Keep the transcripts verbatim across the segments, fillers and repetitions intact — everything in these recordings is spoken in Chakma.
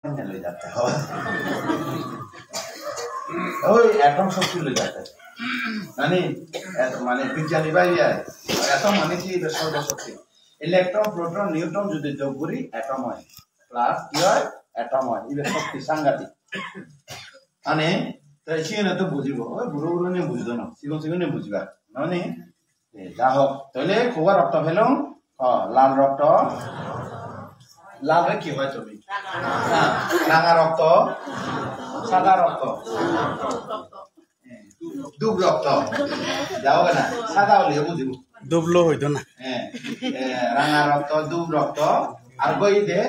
Loi jatte, ho. Oi, atom shokti loi jatte. Mane, et-, mane, bigyani bhai, atom mane ki, ibe sorbo shokti. Electron, proton, neutron jodi jog guri, atom oi. Plus ki oi? Atom oi. Ibe shokti sangadik. Mane, te siyene to bujibo. Oi, buro buro ne bujibo na. Sigon sigon ne bujiba. Mane, E, ja hok, toile kowa rokto pelong? O, lal rokto. Lal re ki hoi tumi? Ha, ranga rokto, sada rokto. E, dup rokto. Ja hok na, sada ole bujibo. Dup lo hoito na. E, e, ranga rokto, dup rokto. Ar goi de,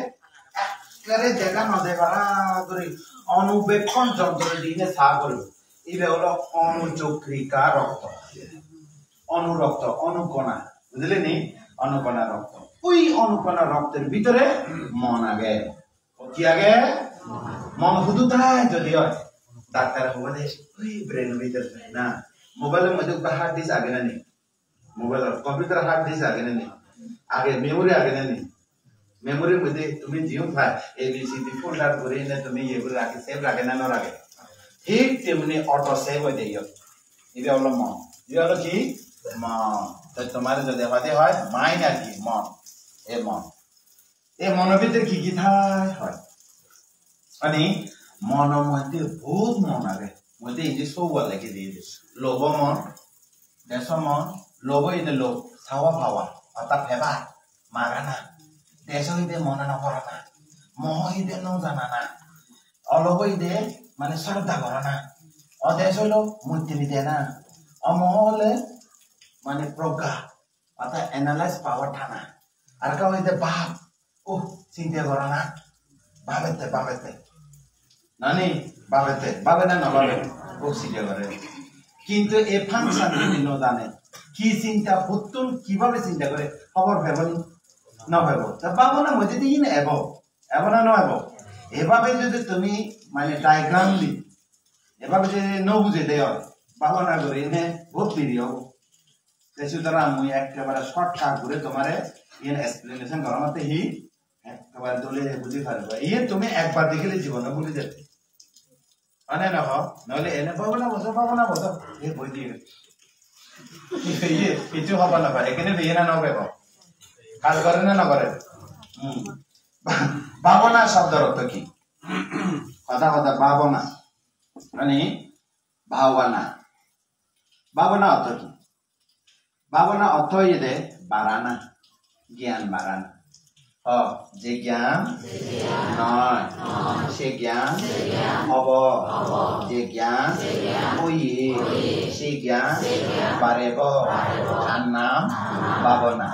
ekkere dega no de bara guri, onubekkon jontro dine sa guri. Ibe olo onuchokrika rokto. Onurokto, onukona. Bujhile ni? Onukona rokto. Oi onukona roktor bidire mon age. Hi age? Mon hudu thai jodi oi. Doctor hobo de, oi brain bidire thai na. Mobile or moddhe ekko hard disk age na ni? Mobile or, computer hard disk age na ni? Age, memory age na ni? Memory moddhe tumi jiun thai, A B C D folder guri ene tumi iye guri rage, save rage na no rage? Thik temni auto save oi de iyot. Ibe olo mon. Ibe olo hi? Mon. To tomare jodi hoide hoi, mind ar ki? Mon. E mon. E mono bidire hi hi thai hoi? Mane mono moddhe bohut mon age. Moddhe indi sobo legi diye de. Lobo mon, deso mon, lobo ide lob, sawa pawa, orthat peba, magana. Deso ide monana porana. Moho ide no janana. Olobo ide mane sroddha gorana. Odeso olo moitri dena. Omoho ole mane progga, orthat analyze power thana. Ar ekkan ide bab, uh, sinte gorana. Babette, babette. Nani, babette, babe na no babe? Hub sinte gore. Kintu e function jodi no jane, hi sinta, huttun, kibhabe sinta gore, hobor pebo ni? No pebo. Ta bhabona moddhe di yin ebo. Ebo na no ebo? Ebhabe jodi tumi, mane, diagram di, ebhabe jodi no bujhe de oi, bhabona guri ene bohut deri obo. Te sutorang mui ekkebare shortcut guri tomare iyen explanation gorongotte hi, ekkebare dole buji pariba. Iyen tumi ekbar dekhile jibonot bhuli jebe. Mane no ho, noile ene bhabona bojo, bhabona bojo, ei boi diye. Iye, hissu hobo no pare, ekkene beye na no bebo. Kaj gore na no gore? Hmm. Bhabona shobdor ortho hi? Hoda hoda bhabona. Mane bhabona. Bhabona ortho hi? Bhabona ortho oyede barana, gyan barana. O, je gyan noi, se gyan obo. Je gyan oye, se gyan barebo. Tar nam bhabona.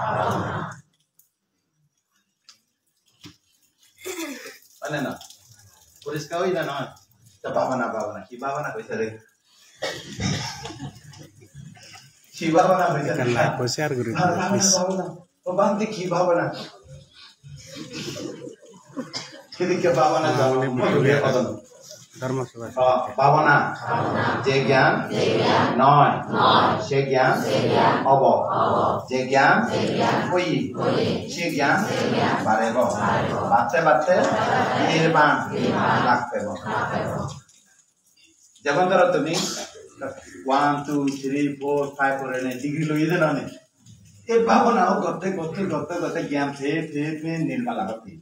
Mane na? Poriskar oye na noi? Ta bhabona, bhabona. Hi bhabona hoiye re? Hi bhabona hoiye re? Ekkan like share guri dibo, please. Bhabona, bhabona. O bhante, hi bhabona? Hidikke bhabona. Ah, jano, mane mui bhante, bhante. Dharma sabha. O, bhabona. Je gyan noi, se gyan obo. Je gyan oye, se gyan barebo. Batte batte nirban lab pebo. Jemon dhoro tumi one, two, three, four, five pore ne degree loye de nani? E bhabona o gotte, gotte, gotte, gotte gyan pei, pei, pei nirban lab pei.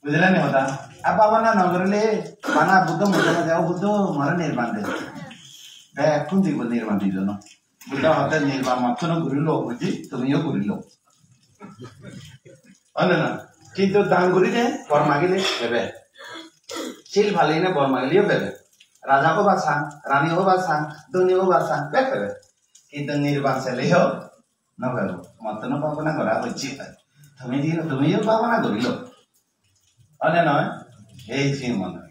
Bujhile ni hoda? Ar bhabona no gorile, bana Buddho mujhe mujhe, "O Buddho, more nirban de." Bekkun dibo nirban dijo no. Buddho hotte nirban matto no gurilo, buji, tumiyo gurilo. Oi na? Kintu dan gurile, bor magile pebe. Sil paline bor magileyo pebe. Raja oba san, rani oba san, dhoni oba san, bek pebe. Kintu nirban seleyo no pebo. Matto no bhabona gora hocche. Tumi di, tumiyo bhabona gurilo. Oi na noi? Ei je mone.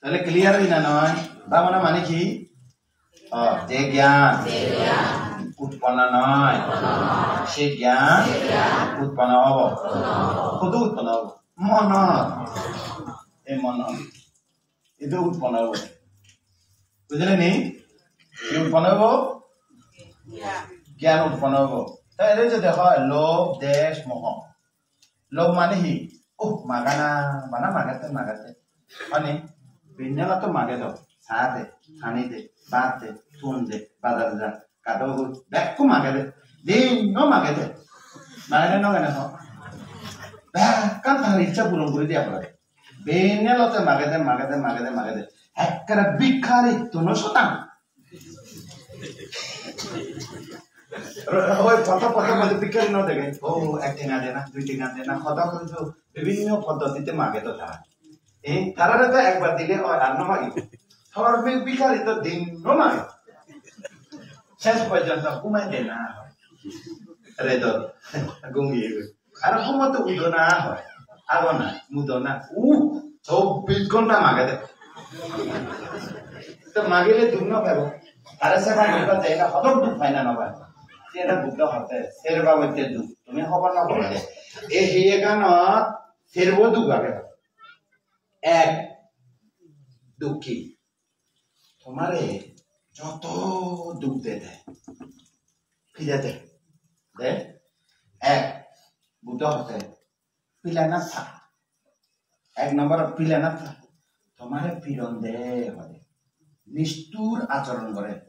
Tale clear oi na noi? Bhabona mane hi? O, je gyan utponno noi, se gyan utponno obo. Hudu utponno obo? Monot. Ei monot. Idu utponno obo. Bujhile ni? Hi utponno obo? Gyan utponno obo. Ta ere jodi hoi lobh, dvesh, moho. Lobh mane hi? Oh, magana, bana magede, magede. Ani, binyala to magede, sa de, pani de, bhat de, ton de, bazar ja, kado hu, bekku magede. Din no magede. Magede no gane ho. Bekkan tar iccha puron guri diya pore. Binyala to magede, magede, magede, magede. Ekkere bhikkari tuno sotang. Oi, podo, podo, podo, bhikkari no dege. O, ek tenga dena, dui tenga dena, hodo hodo, bibhinno poddotite mage to tara. E, tarare to ekbar dile oi, ar no mage. Tor bhi-, bhikkari to din no mage. Ses porjonto gumai dena. Re to, ghum giye goi. Aro ghumotte udo na hoi. Ago na, mudo na. Uh, chobbish ghonta magede. To magile duk no pebo. Tare seba guriba jai na, hodok duk pai na no pai. Siyene Buddho hotte, serba hotte duk. Tumi hobor no pore de. Ei hiyeganot serbo duk age. Ek, duk hi? Tomare joto duk dede, pire de. De? Ek, Buddho hotte, pilenatha. Ek nombor pilenatha. Tomare piron de hode. Nisthur achoron gore.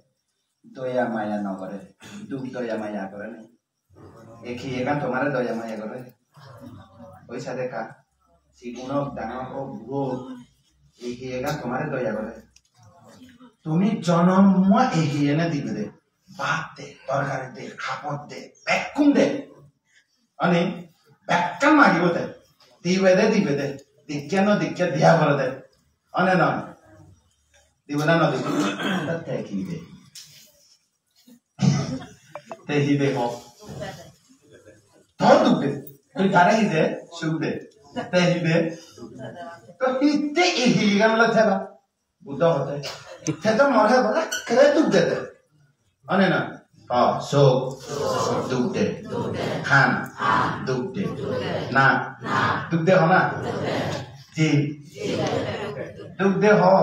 Doya maya no gore. Duk doya maya gore na. Ei hiyegan tomare doya maya gore. Oi sade ka. Sigun ok, dangor ok, buro ok. Ei hiyegan tomare doya gore. Tumi jonommo ei hiyene dibe de. Bhat de, torkari de, hapor de, bekkun de. Ani, bekkan magibo de. Dibe de, dibe de. Dikke no dikke diya pore de. One noi. Dibe na no dibe? Ta te hi de? Te hi de ho? To duk de. Tui tare hi de? Suk de. Te hi de? To hitte ei hiyegan loi theba? Buddho hotte. Te to more bole kere duk de te. One na? O, sok. Duk de. Han. Duk de. Na. Duk de ho na? Ji. Duk de ho.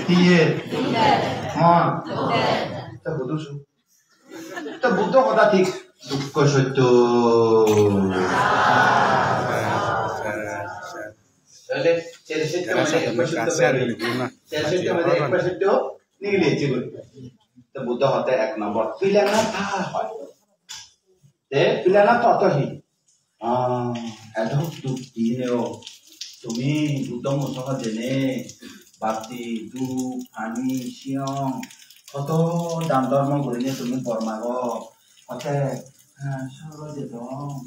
Hiye. Mon. To hudu su. To Buddho hoda thik. Dukko sotto. Tale seri sotto mane ekko sotto. Seri sotto mane ekko sotto nigili ecche goi. To Buddho hotte ek nombor pilenatha hoi. Te pilenatha to hi? Ah, edok duk dine o. Tumi Buddho muso hodene batti, duk, pani, siyong, hoto dan dhormo gurine tumi bor mago. Hotte, ah, sorgo jedong.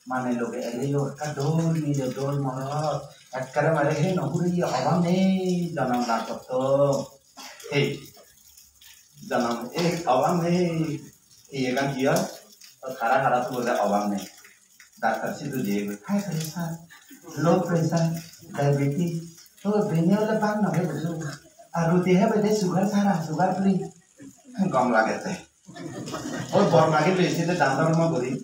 Mane loge eleyo ekka dol mile, dol morot. Ekkere mane he no guriye, obab nei jonom lab gotto. He, jonom, eh, obab nei. Iyegan hi oi? Tara tara tugode obab nei. Daktar sidu jeye goi, high pressure, low pressure, diabetes. O beni ole bak no hei bujo. Ar ruti hebe de sugar sara, sugar free. Gom lage te. Oi bor magi loi siyot dan dhormo guri.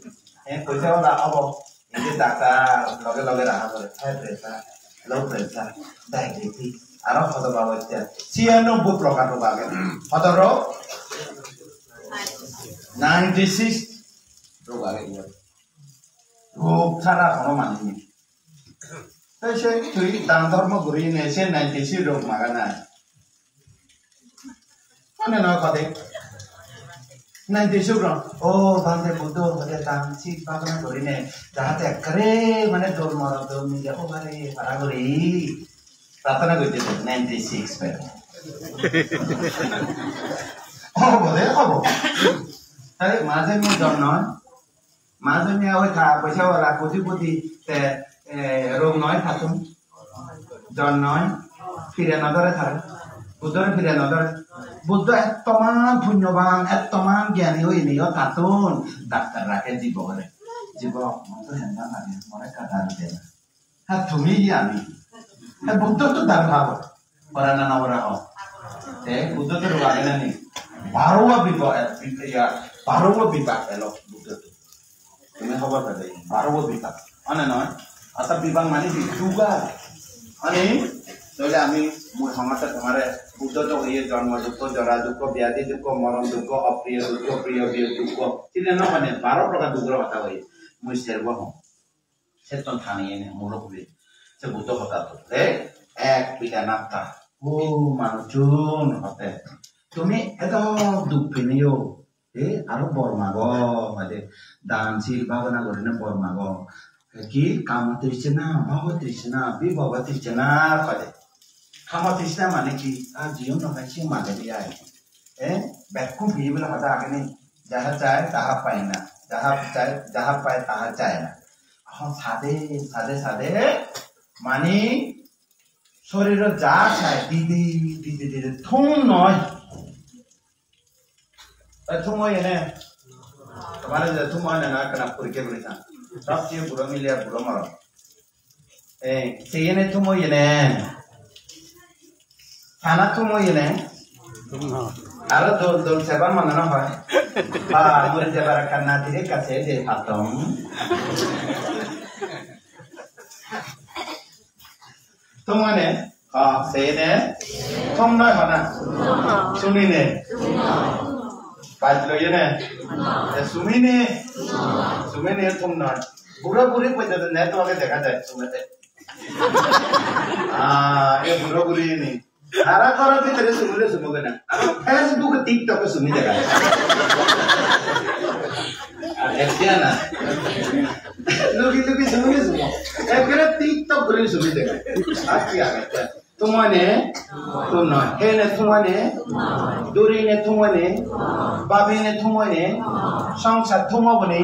He, poisa wala obo. Indi daktar loge loge raha gore. High pressure, low pressure, diabetes. Aro hodo babotte. Siyanobboi prokar rogo age. Hodo rogo? Ninety six rogo age. Rog sara hono manuj nei. Te se tui dan dhormo guri ne se ninety six rog maga nai. Mane noi hode. Ninety six rog. O Bhante Buddho hode dan sik bhabona guri ne. Jahate ekkere mane dol moro dol mile o bare para guri. Prarthona gojje to ninety six pere. Obo de, obo. Tale maje mui jon noi. Maje mui oi ta poisa wala koti poti te, eh, rog noi tattun. Jon noi. Pire no dore tare. Buddhore pire no dore. Buddho ettoman punyoban, ettoman gyani oineyo tattun daktar rage jibo gore. Jibo, mor to hendan lage, more ekka dan de. Ha, tumi hi ami? Ha, Buddho to dan pabo. Pora na na pora ho. Te Buddho to rogo age na nei? Baro bibak, eh, iya, baro bibak elo Buddho to. Tumi hobor pede, baro bibak. One noi? Ata bibak mane hi? Duga. Ani, tole ami mui hongotte tomare Buddho to hoye jonmo dukko, jora dukko, byadhi dukko, moron dukko, opriyo dukko, priyo biyo dukko. Tine no mane baro prokar dukkor hoda hoye. Mui serbo hong. Etton tani ene muro huli. Se Buddho hoda to. De, ek pila natta. O manuchun hote. Tumi edo duk piniyo. E, aro bor mago, hoide dan sil bhabona gurinei bor mago. Ki kamo trishna, bhobo trishna, bibhobo trishna, hoide. Kamo trishna mane ki? Ar jiyon no pai, siyon mane di ai. E, bekkun peye bole hoda age ni? Jaha chai, taha pai na. Jaha chai, jaha pai, taha chai na. Ehon sade, sade, sade, mane soriro ja chai, di, di, di, di, di, di, thum noi. E, thum oye ne? Tomare je thum oye ne, na, ekkana porikka guri san. Sob se buro mile ar buro morot. E, seyene thum oye ne? Tana thum oye ne? Aro dol dol sebar mone no hoi. Ba, mori jebar ekkan nadire kache je patong. Thum oye ne? Ha, seyene? Thum noi hona? Sunine? Baj loye ne? E, sumine? Sumine thum noi. Buro buri pojjonto network-e dega jai, sumede. Ah, e buro buri ni. Tara ghoro bidire sumile sumuk na. Aro Facebook-e, TikTok-e sumi dega jai. Ar ekta na. Lugi lugi sumile sumuk. Ekkere TikTok guri sumi dega jai. Ar ki age? Thum oye ne? Thum noi. Hene thum oye ne? Durine thum oye ne? Babine thum oye ne? Songsar thum obo ne?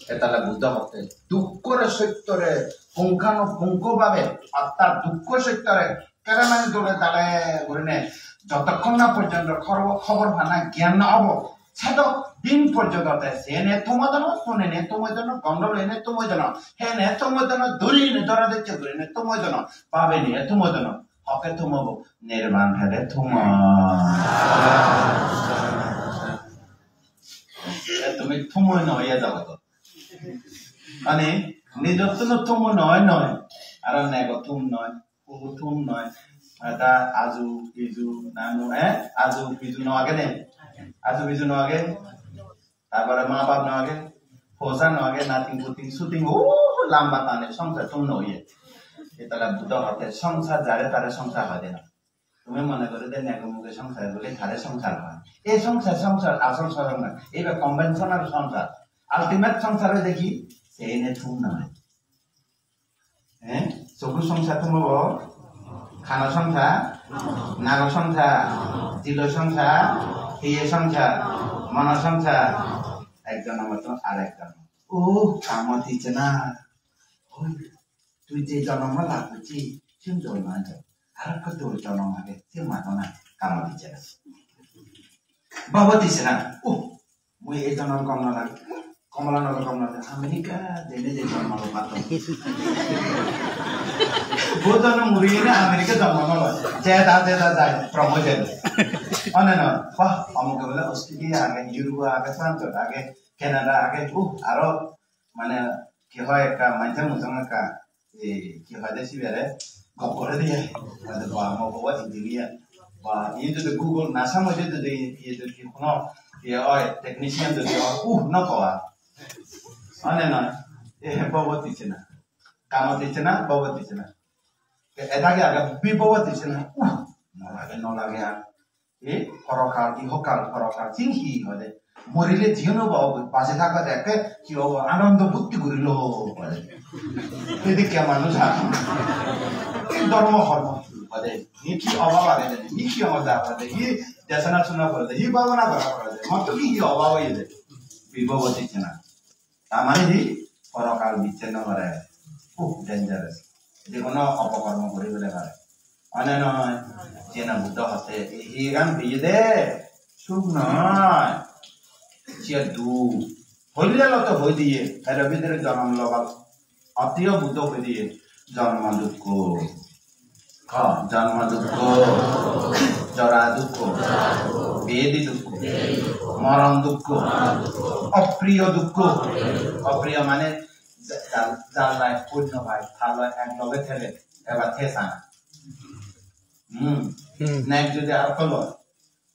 Etale Buddho hotte dukkore sottore punkhano punkho bhabe, orthat dukkho sottore kere mane dole dale gurine jotokkon na porjonto khobor, khobor pana gyan no obo, sedok din porjonto te sene thum odono, sunene thum odono, gondho loine thum odono, hene thum odono, durine dora decche gurine thum odono, babine thum odono, hokke thum obo, nirban pede thum o. E tumi thum oi noi e jogotot. Mane, nijottun thum noi noi. Aro nego thum noi, puo thum noi. Ada aju, piju, nanu, eh? Aju, piju no age ne? Aju, piju no age? Tarpore ma bap no age? Poja no age? Natin putin, sutin, o lamba tane songsar thum noi e. Etala Buddho hotte songsar jare tare songsar hoide na. Tumi mone goro de nego muge songsar bole tare songsar hoi. Ei songsar, songsar, asol songsar na. Ei ba conventional songsar. Ultimate songsar hoide hi? Sene thum noi. Eh? Sogu songsar thum obo? Khano songsar? Nago songsar? Dilo songsar? Hiye songsar? Mono songsar? Ekjon obo to ar ekjon. O, kamo dicche na. Oi, tui je jonom lab gocchi, siyen dol noi to. Aro ekko dol jonom age, siyen mano na, kamo dicche na. Bhobo trishna, uh, mui ei jonom gom no lage, Kamalanagar gom no lage, America jeinei je jonom loi patton. Bo jonom muri ne America jonom no loi. Jeda, jeda, jai, promotion. One no, bah, omuke bole Australia age, Europe age, France age, Canada age, uh, aro mane, ki hoi ekka, manje mujung ekka, e, ki hoi de sibere, gok gore de ai. Mane, ba, mo baba engineer. Ba, iye jodi Google, NASA mo jodi de, iye jodi hono, iye oi, technician jodi oi, uh, no kowa. One noi, e, bhobo trishna. Kamo trishna, bhobo trishna. E, eta ki age, bibhobo trishna, uh, no lage, no lage ar. E, porokal, ihokal, porokal, siyen hi hoide? Morile jiyen obo, baji thakte ekke hi obo? Anondo phutti gurilo hoide. Edikke manuj agon. E dhormo hormo hoide. Hi hi obo hoide? Hi hi obo hoide? Hi desona suna hoide? Hi bhabona gora hoide? Motto hi hi obo hoide? Bibhobo trishna. Tar mane hi? Porokal bicchej no gore. Hub dangerous. Je hono opokormo guri bole pare. One noi, jena Buddho hotte, "Ei hiyegan peye de, suk noi. Siye duk." Hoille lo to hoi diye, tar bidire jonom lobar. Attiyo Buddho hoi diye, "Jonmo dukkho." Ho, jonmo dukkho, jora dukkho, byadhi dukkho, moron dukkho, opriyo dukkho. Opriyo mane ja-, ja-, jar loi punyo pai, tar loi ek loge thele, ebar the sana. Hmm. Hmm. Nek jodi aro kolo,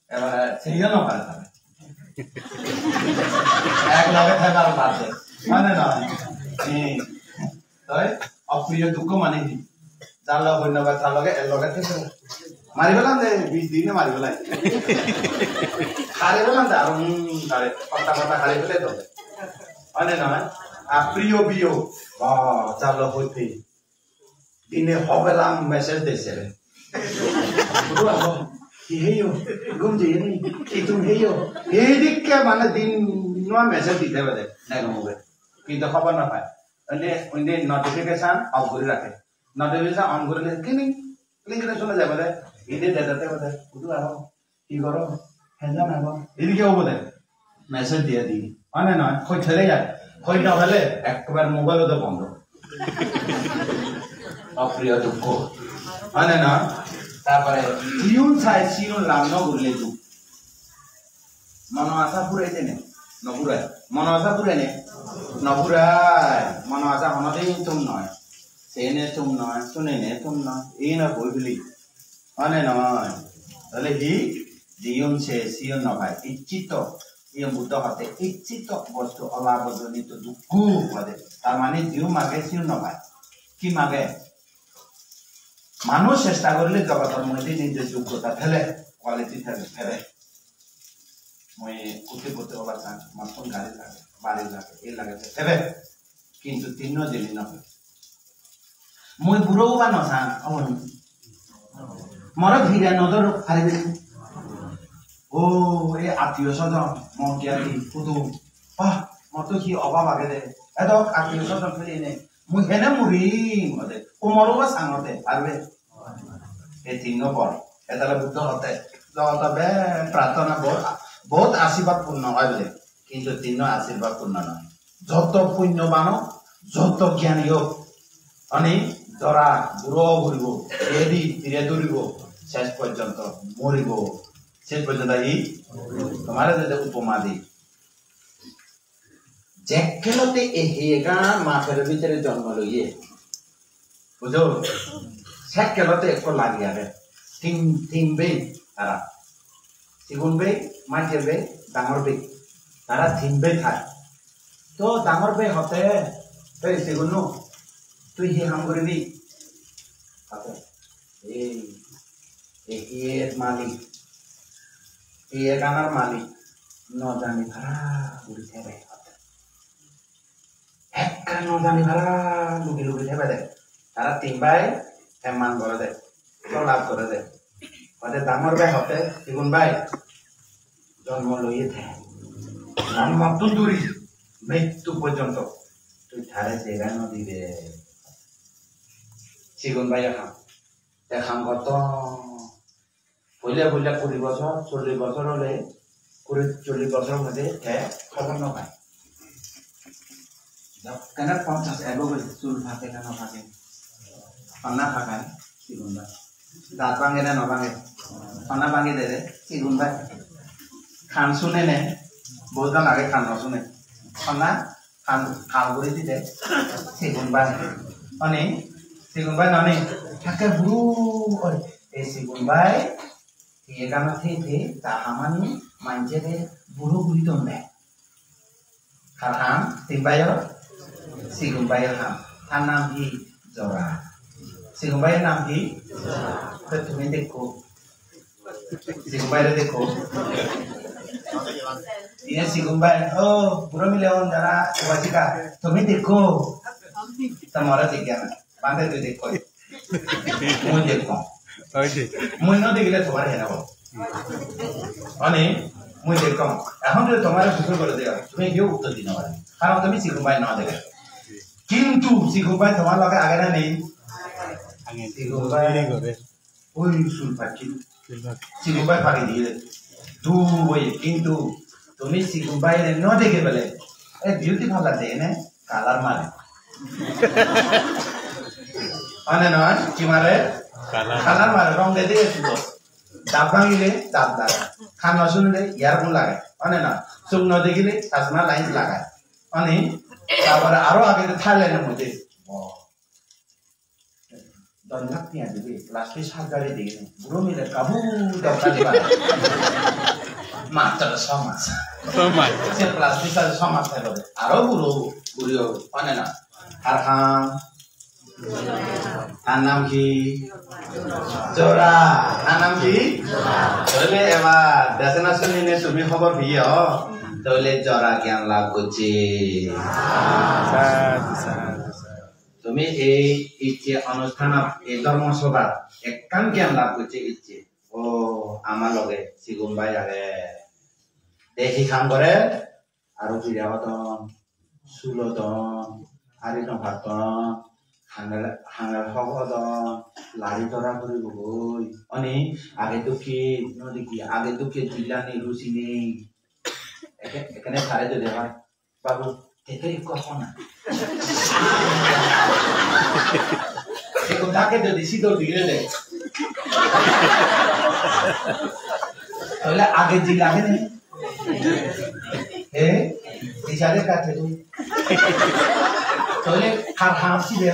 ebare seiyo no pare tare. Ek loge thebar bad de. Mane noi. Ei, toi, opriyo dukkho mane hi? Jar loge hoi no pare, tar loge ek loge thei pare. Mari pelam de, bi dine mari pelam. Hari pelam de, aro, hmm, hari, hotta hotta hari pele to. Mane noi, apriyo biyo, ba, jar loge hoi pei. Dine hobelang message dese re. Budu abo, hi heyo, gum jeye ni, hi tum heyo. Edikke mane din nua message dite pare, nega moge. Kintu hobor no pai. Oinde, oinde notification off guri rakhe. Notification on gurile kiling, kiling guri suna jai pare. Ede dedete pare, budu abo. Hi goro? Henjan ago. Edokke obo de. Message diye di. Mane noi, hoi thele jai. Hoi no thele, ekbar mobile-o do bondo. Opriyo dukkho. Mane noi, tarpore jiyun sai siyun lab no gurile duk. Mono asa purai de ne? No purai. Mono asa purai ne? No purai. Mono asa honodin tum noi. Sene tum noi, sunene tum noi. Ei noi boi bili. Mane noi. Tale hi? Jiyun se siyun no pai. Icchito. Iyen Buddho hotte icchito bostu olabojjonito dukkho hoide. Tar mane jiyun mage siyun no pai. Hi mage? Manuj chesta gorile jogotor moddhe nije joggota thele, quality thele, thele. Mui kotipoti obar sang, mottun gari lage, bari lage, ei lage, thele. Kintu tinno jinis no pai. Mui buro obar no sang, obo ni. More phire no doro, paribe ni. O, ei attiyo sojon, mo giyani, hudu. Bah, motto hi obab agede. Edok attiyo sojon pele nei. Mui hene murim, ode. Umor obo sangode, parbe? Ei tinno bor. Etale Buddho hotte, joto be prarthona bahut, bahut ashirbat purno oi bole. Kintu tinno ashirbat purno noi. Joto punyoban ok, joto gyani ok, ani jora buro guribo, edi tire duribo, ses porjonto muribo. Ses porjonto hi? Tomare jodi upoma di. Jekkelotte ei hiyegan ma pelo bidire jonmo loye. Bujo? Sekkelotte ekko lagi age. Tin, tin bei tara. Sigon bei, majje bei, dangor bei. Tara tin bei thai. To dangor bei hotte, "Ei sigonnu, tui hi ham guribi?" Hotte, "Ei, ei hiyer malik, hiyeganor malik, no jani para guri thebe," hotte. Ekka no jani para lugi lugi thebede. Tara tin bai hemman gorede, tolap gorede. Hoide dangor bai hotte, "Sigon bai, jonmo loye the. Jonmottun duri, mrittu porjonto tui tare jega no dibe." Sigon bai ham. Te ham gotton. Poile poile kuri bojor, chollish bojor ole, kuri chollish bojor moddhe te hobor no pai. Jokkene ponchash ebo goi sul pake na no pake? Honna pakai? Sigon bai. Daat bange na no bange? Honna bange de re? Sigon bai. Kan sune ne? Bohut jon age kan no sune. Honna Hal, hal guri dide, sigon bai. Oni, sigon bai noni, thakke buro oi. Ei sigon bai, hiyeganot thei thei, ta hamani manjere buro guri donde. Har ham, tin baiyo, sigon baiyo ham. Tar nam hi? Jora. Sigon baiyo nam hi? Jora. To tumi dekko. Sigon baire dekko. Iye sigon bai, o, buro mile on jara upasika, tumi dekko. Ta more dekko na. Bhante tui dekko. Mui dekko. Oi de. Mui no dekile tomar hena bo. Mane, mui dekko. Ekhon jodi tomare pujor gore diya, tumi keu uttor di no pare. Karon tumi sigon bai no dekko. Kintu sigon bai tomar loge age na nei? Age. Sigon bai. Oi sul pacchi. Sigon bai pari diye. Du oi, kintu tumi sigon baire no dege bele. E beauty parlour jeye ne, color mare. Mane noi, hi mare? Color. Color mare, rong de de sudo. Daat bhangile daat lagai. Kan no sunile earphone lagai. Mane noi, chok no degile chasma lens lagai. Mane, tarpore aro age de Thailand-or moddhe. Oh. Dos lakh tenga dibe, plastic surgery dibe. Buro mile kabu dokka diba. Matro so mas. So mas. Se plastic surgery so mas thebo. Aro buro. Guriyo, one na? Har ham? Har nam hi? Jora. Har nam hi? Toile ebar desona sunine tumi hobor piyo. Toile jora gyan lab gocche. Sadhu, sadhu, sadhu. Tumi ei icche onusthanot, ei dhormo sobhat ekkan gyan lab gocche icche. O, ama loge sigon bhai age. Te hi ham gore? Aro pira hodon, sulodon, hari no patton, hangel, hangel hok hodon, lari dora guri goi. Oni age dokke, no degi, age dokke jillani rusi nei. Eke-, ekkene tare jodi hoi, "Babu, tete ikko hona." Ekko dage jodi sidol digile de. Toile age jil age ne? Eh? Isare kate tu. Toile har ham sibe?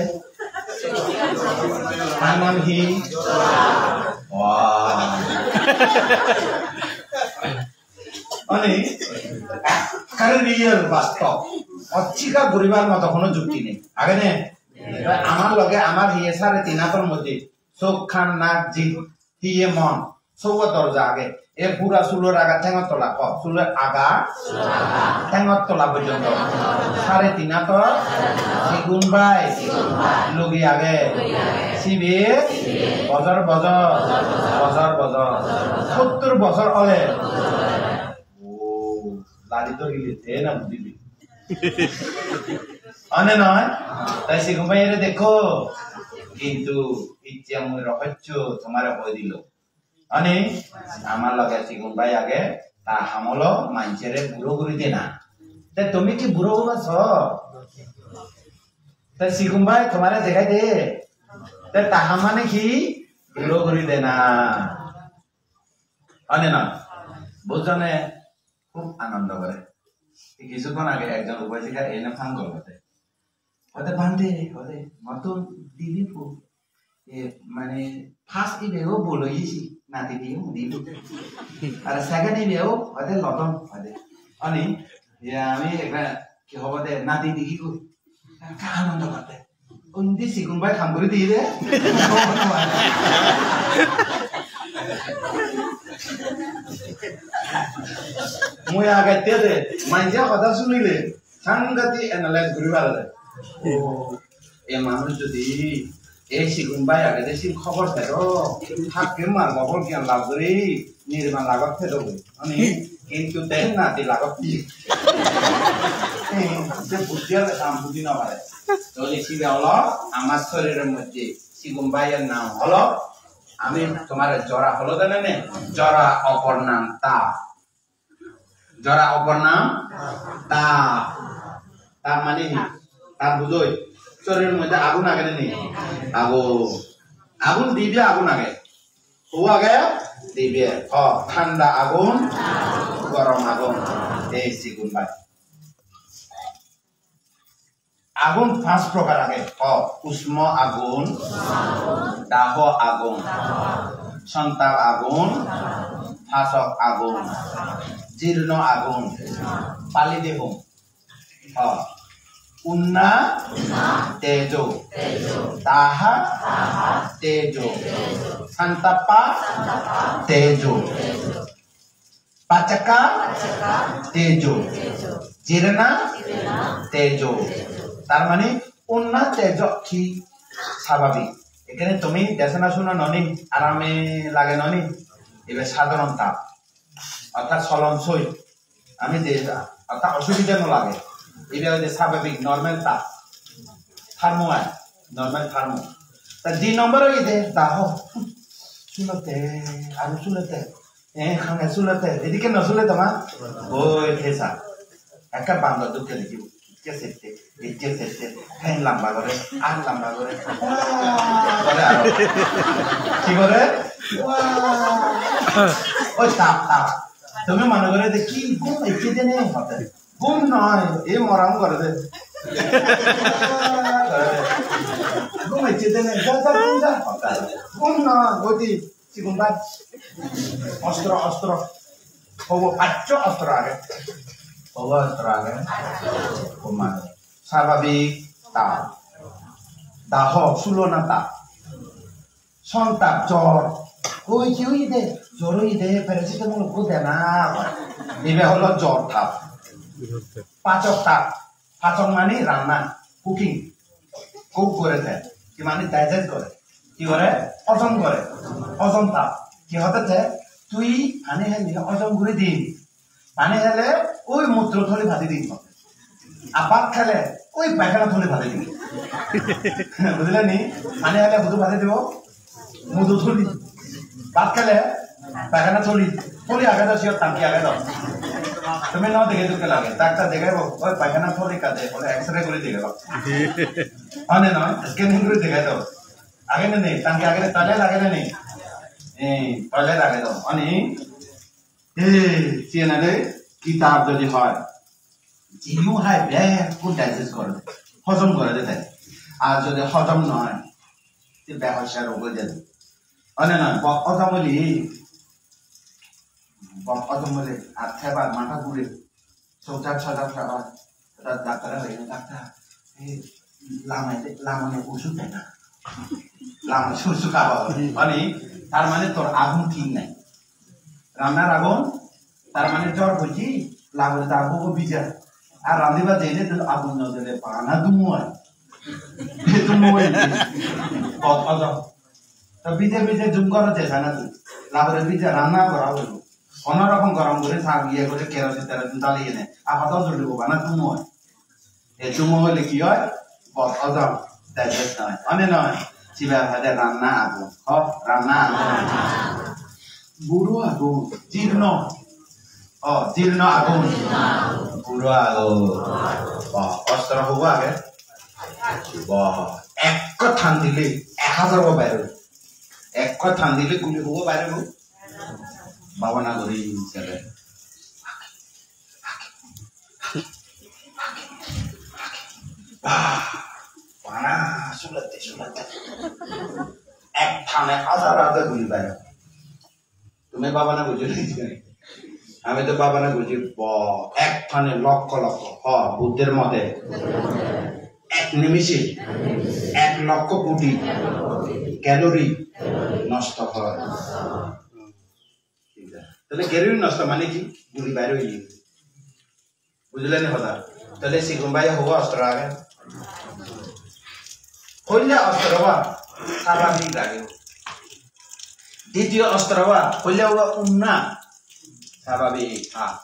Har nam hi? Wah. Mane, ekkere real bastob. Ossikar guribar moto hono jukti nei. Age ne? Amar loge amar hiye sare tin ator moddhe. Sok, kan, nak, jib, hiye mon. Sobo dorja age. E pura sulor aga thengot tola, ko, sulor aga thengot tola porjonto. Sare tin ator sigon bhai logi age. Sibe bojor bojor, bojor bojor, sottur bojor ole. O, lari dhorile te na bujibi. One noi? Tai sigon bhai ere dekho. Kintu icche mui rohoccho tomare hoi dilo. Ani, amar loge sigon bhai age, ta ham olo manjere buro guri dena. Te tumi hi buro oba so? Te sigon bhai tomare degai de. Te ta ham mane hi? Buro guri dena. Ani na? Bujone hub anondo gore. Ei kisukkhon age ekjon upasika ene phang gorode. Hode, "Bhante," hode, "mottun dibi pu." E, mane, first ibe o bol oye si, nati diye undi. Ar second ibe o, hode lodon, hode. Ani, ya, ami ekka ki hobo de, nati digi ko. Ekka anondo gotte. Undi sigon bhai ham guri diye de. Mui agette de, manje hoda sunile, sangati analyze guri pare de. O, e manuj jodi ei sigon bhai agede sin hobor pedo, thakke margo hobor gyan lab guri nirban lagot pedo goi. Ani, kintu te nati lagot pedo. Te buddhi ole tam buji no pare. Tole sibe olo amar soriror moddhe sigon bhaiyer nam olo, ami tomare jora holo dene ne, jora opor nam ta. Jora opor nam ta. Ta mane hi? Ta bujoi. Soriror moddhe agun age ne nei? Agun. Agun dibe agun age. Hu age? Dibe. Ho, thanda agun, gorom agun. Ei sigon bhai. Agun panch prokar age. Ho, usmo agun, daho agun, sontap agun, phasok agun, jirno agun, pali dehong. Ho, unna tejo, daha tejo, santapa tejo. Pacchaka tejo. Jirana tejo. Tar mane unna tejo hi? Sababik. Ekkene tumi desona suno noni, arame lage noni. Ibe sadharon tap. Orthat solon soi. Ami je, orthat osubidha no lage. Ibe oide sababik, normal tap. Thermo ai, normal thermo. Ta di nombor oide daho. Sulote, aru sulote. Eh, hane sulete, edike no sule toma? Oi, thesa. Ekka bandor dokke degibo. Ikke sette, ikke sette. Theng lamba gore, ar lamba gore. Gore aro. Hi gore? Oi, tap, tap. Tumi mone gore de ki ghum ecche de ne hote. Ghum noi, ei morom gore de. Ghum ecche de ne, ja, ja, ghum ja. Ghum noi, oi di. Sigun bhai. Ostro, ostro. Hobo paccho ostro age. Hobo ostro age. Hobo mane. Sababik tap. Daho, sulona tap. Sontap, jor. Oi, hi oye de? Jor oye de, paracetamol ekko dena. Ibe holo jor tap. Pachok tap. Pachok mane ranna, cooking. Cook gore te. Hi mane digest gore. Hi gore? Hojom gore. Hojom tap. Hi hotte te? Tui pani heli hojom guri di. Pani hele oi mutro tholi bhadi di. Ar bhat khele oi paikhana tholi bhadi di. Bujhile ni? Pani hele hudu bhadi dibo? Mudu tholi. Bhat khele paikhana tholi. Tholi age do, siyot tangki age do. Tumi no dege dokke lage. Doctor degebo, oi paikhana tholi kade, bole X-ray guri degebo. One noi, scanning guri degebo. Age ne nei, tangki age ne, toilet age ne nei? Eh, toilet age do. One? Eh, siyan age, kitab jodi hoi, jidu hai bekkun digest gore, hojom gore de tai. Ar jodi hojom noi, te behosh rog oi jai. One noi, bo-, hojom ole, bo-, hojom ole, ar thebar matha ghure, sojak sojak thebar, ta doctor-e hoye, "Doctor, ei lamai de, lamai osud de na. Lamai osud haba." Mane, tar mane tor agun thik nai. Rannar agun, tar mane jor boji, lagore ta bugo bija. Ar randibar jeinei to agun no jole bana dumo oi. Dumo oi. Kotto jor. To bije bije jum goro je sana tu. Lagore bija ranna gora hoibo. Hono rokom gorom guri sa iye guri kerosin terosin dali ene. Apato jolibo bana dumo oi. E dumo hole hi oi? Bot hojom, digest noi. One noi? Sibe hoide ranna agun. Ho, ranna agun. Buro agun. Jirno. O, jirno agun. Buro agun. O, ostro hubo age? Bo, ekko than dile, ek hajar bo baire. Ekko than dile guli hubo baire bo. Babona guri gele. Bah, bana sulatte sulatte. Ek thane hajar hajar guli baire. Tumi babona guri gele. Ami to babona guri bo, ek thane lokkho lokkho. Ho, Buddher mote. Ek nimishe. Ek lokkho koti. Calorie. Nosto hoi. Tale calorie nosto mane hi? Guli baire oi jai. Bujhile ni hoda? Tale sigon bhai hobo ostro age? Hoile ostro ba? Sababik age. Ditiyo ostro ba? Hoile hobo unna. Sababik ha.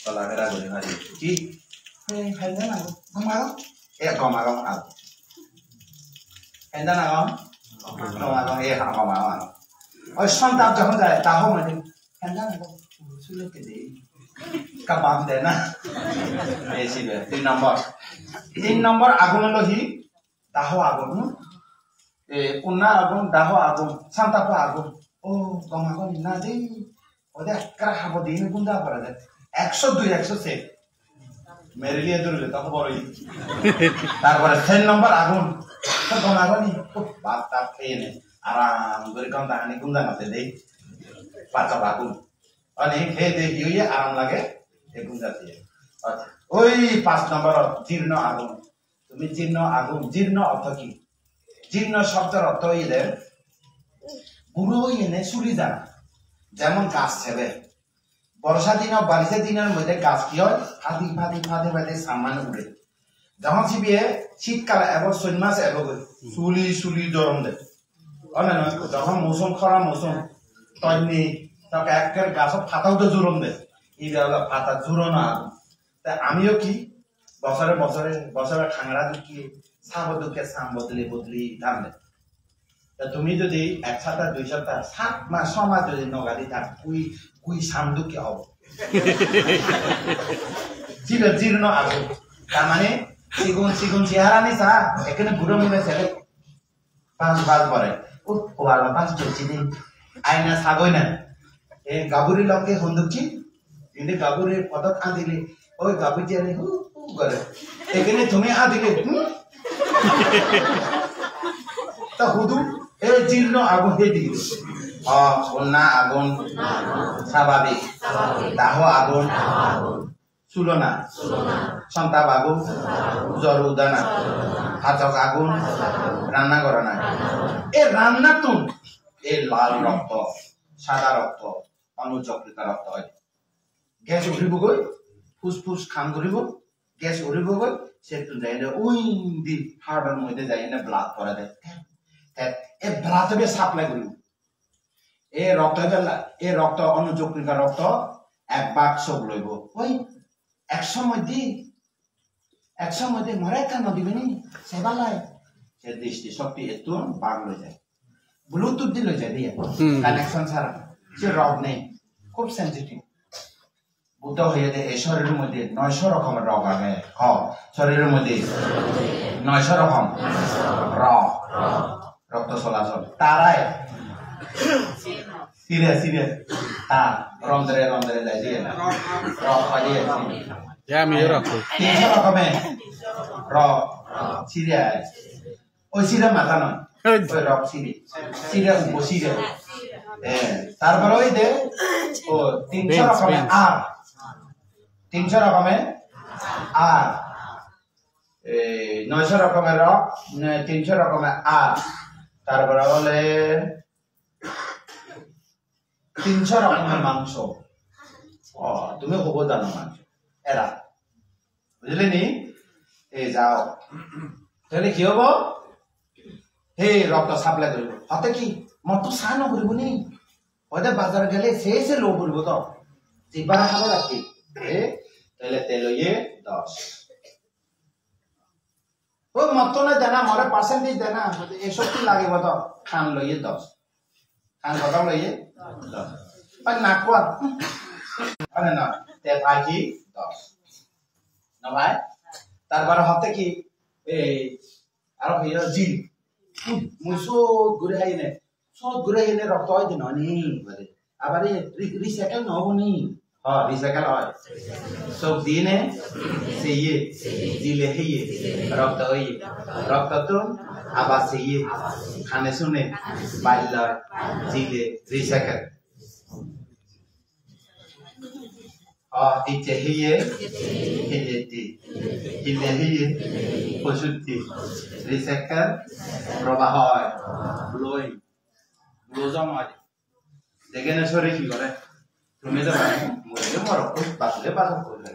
Cholafera guri pari. Hi? Ei, hende na, gom aro? E, gom aro, aro. Hende na, gom? Gom aro, e, ha, gom aro, aro. Oi, sontap jokhon jai, ta ho mane. Hende na, gom. Sule te de. Kabam de na. Ei, sibe, tin nombor. Tin nombor agun olo hi? Daho agun, hm? E, unna agun, daho agun, santapo agun. O, gom agun na de. Ode ekkere habo dine gunda pore de. Ekso dui, ekso se. Meriliye durile to hobor oi. Tarpore sen nombor agun. To gom agun ni. Uf, bhat tat heye ne. Aram guri gom dagani gunda mate de. Bhat tat agun. Ani heye de hi oye aram lage. E gunda diye. Oi pas nombor jirno agun. Tumi jirno agun, jirno ortho hi? Jirno shobdor ortho oyede buro oyene suli jana. Jemon gaj sebe. Borsa dino, barisa dinor moddhe gaj hi oi? Padi, padi, padi, padi samane ure. Jokhon sibe shitkal ebo, sot mas ebo goi, suli, suli jorom de. One noi, jokhon mousum, khora mousum, tonni, tokon ekker gajor pata ude jurom de. Ibe olo pata jurona agun. Te amiyo hi? Bojore bojore, bojore thangara dokke, sabo dokke, sam bodoli bodoli than de. Te tumi jodi ek sapta, dui sapta, sat mas, so mas jodi no gadi thak, tui, tui sam dokke hobo. Jibe jirno agun. Tar mane, sigon sigon cheharani sa, ekkene buro mile sele. Baj, baj pore. Uf, o Allah, baj pore de. Aina sagoi na. E gaburi lokke hondukki. Indi gaburi podot adile, oi gaburi jane hu, hu gore. Ekkene tumi adile, hm? Ta hudu, e jirno agun hedi. O, unna agun, sababik. Daho agun. Sulona. Sontap agun. Jor udana. Hajok agun. Ranna gorana. Ei rannattun ei lal rokto, sada rokto, onujokrita rokto oi. Gas uribogoi, fuspus ham guribo, gas uribogoi, settun jainei undi heart-or moddhe jainei blood porede. Te ei blood-e supply guribo. Ei rokto ebela, ei rokto, onujokrita rokto ek bhag sok loibo. Oi, ek somoy di, ek somoy di more ekkan no dibe ni, se balai. Se dristi shokti ettun bhag loi jai. Bluetooth di loi jai diye. Hmm. Connection sara. Se rok nei. Khub sensitive. Buddho hoyede ei soriror moddhe noisho rokomor rok age. Ho, soriror moddhe noisho rokom rok. Rokto solachol. Tarai. Sire, sire. Ta, rondre, rondre jai diye. Rok pai diye. Ya, ami rok. Tinsho rokome rok. Sire ai. Oi sire matha noi. Oi. Oi rok sire. Sire upo sire. Eh, tarpore oi de, o, tinsho rokome ar. Tinsho rokome ar. Eh, noisho rokome rok, ne, tinsho rokome ar. Tarpore ole tinsho rokome mangso. O, tumi hobo jano mangso. Era. Bujile ni? Ei jao. Tale hi hobo? He rokto supply guribo. Hote hi? Motto sa no guribo ni? Hote bazar gele se se lo guribo to. Jibbar habo rakhi. E, tale tel oye dos. O motto na dena, more percentage dena. Hote e shokti lagibo to. Khan loye dos. Khan hoda loye? Dos. Pai nakko ar. Ane na, te pai hi? Dos. No pai? Tarpore hote hi? Ei, aro hoye jil. Mui sot guri haine. Sot guri haine rokto oi de no ni. Abar ei re-, recycle no obo ni. Ha, recycle oi. Sok dine, seye, jile heye, rokto oye. Roktottun abar seye, hane sune, balloi, jile, recycle. Ha, icche heye, heye di, hile heye, posutti, recycle, probaho oi, flowing, flow jom oi. Degene sore hi gore? Tumi to mane, mori moro, basle basok gore.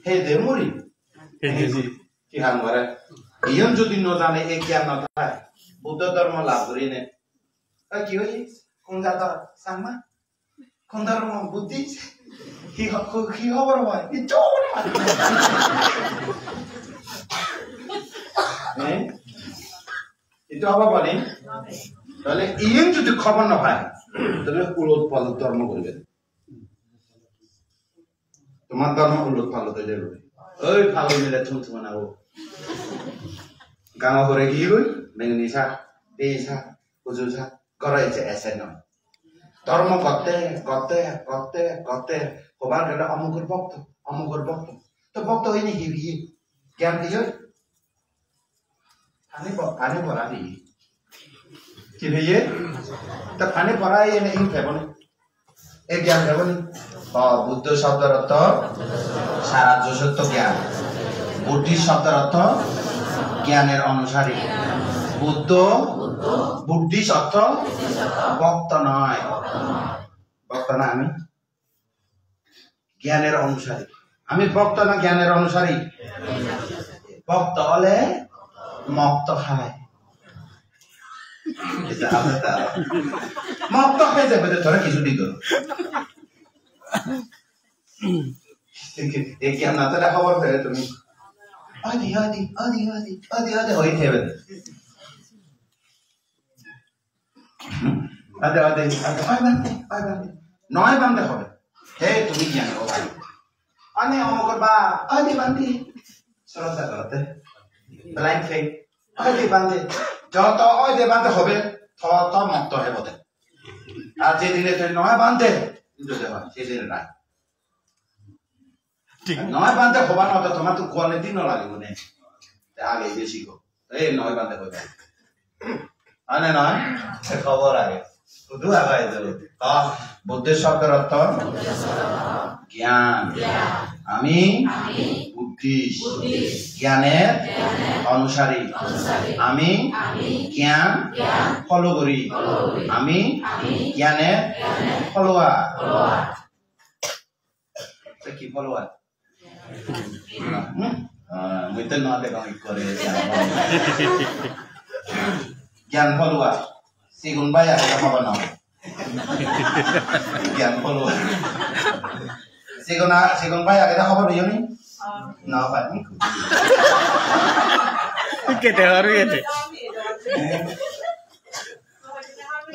He de mori. He de mori. Hi ham gore? Iyon jodi no jane, e gyan no thai. Buddho dhormo labh gori ne. Ta hi oye? Kon jador? Changma? Kon dhormo? Buddhist? Hi ho-, ho-, hi hobor hoi? Hi hobor hoi? Eh? Itu apa bole? Tale iyen jodi khobor no pai, tale ulot palot dhormo guribe. Tomar dhormo ulot palot oi jaibo. Oi, palot mile thum thum na o. Ganga hore giyegoi, mengni sa, be sa, huju sa, goro ecche ese no. Dhormo gotte, gotte, gotte, gotte, hobar gele omugor bhokto, omugor bhokto. To bhokto hoine hi hoye? Gyan diye? Pani po-, pani pora di. Ki hoye? Ta pani pora ene in pebo ni? E gyan pebo ni? O, Buddho shobdor ortho sarajyo sotto gyan. Buddhi shobdor ortho gyanor onusari. Buddho, Buddhi ortho bhokto noi. Bhokto na ami? Gyanor onusari. Ami bhokto na gyanor onusari? Bhokto ole mokto hai. Eta abe ta. Mokto hai jabe de, tore hissu dibo. Ei gyan na thale hobor pebe tumi. Adi, adi, adi, adi, adi, adi hoi thebe. Ade, ade, ade, oi bhante, oi bhante. Noi bhante hobe. He, tumi gyan o bhai. Ani omukor ba, oi de bhante. Shraddha gorotte. Blind faith. Oi de bhante. Joto oi de bhante hobe, to, to mokto hebo de. Ar jedine tui noi bhante, hintu de bhante, sedine nai. Thik. Noi bhante hobar moto tomar to quality no lagibo ne. Te age je sikho. Ei noi bhante hobar. Ane noi? Te khobor age. Hudu age ejo. Ha, Buddho shobdor ortho gyan. আমি আমি Buddhist। Buddhist। জ্ঞানের জ্ঞানের অনুসারী। অনুসারী। আমি আমি জ্ঞান জ্ঞান follow করি। Follow করি। আমি আমি জ্ঞানের জ্ঞানের follower। Follower। Te hi follower? Hmm? Ah, mui te no degong ikkore. Gyan follower. Sigon bhai age hobor no. Gyan follower. Sigon a-, sigon bhai age hobor yo ni? No bhai. Kete horu kete.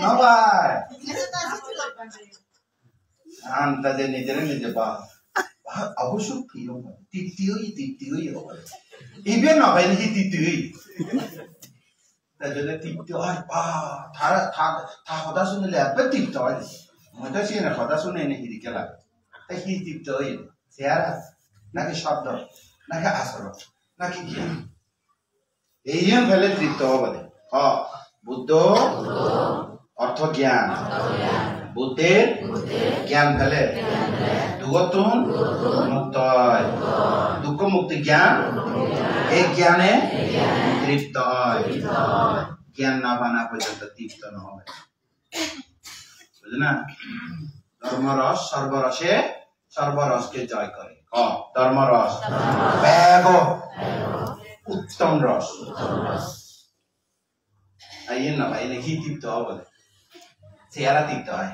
No bhai. Andaje nijere nije ba, ba, obosso priyo, tipti oye, tipti oye. Ibe no bhai, hi tipti oye? Te jole tipti oye, ba, ta, ta, ta hoda sunile ebbe tipti oye. Mui to siyene hoda sunei ne hiri kela. Te hi tipti oye? Sehara, naki shobdo, naki asoron, naki gyan? Ei gyan pele tripto obode. Ho, Buddho ortho gyan. Buddher gyan pele dugottun mukto oi. Dukko mukti gyan, ei gyane tripto oi. Gyan na pana porjonto tripto no obo. Bujhona? Dhormo ros, sorbo rose, sorbo roske joy kore. Ho, dhormo ros. Bego. Uttom ros. Ai, iyen no, iyen hi tipto obo de? Sehara tipto oi.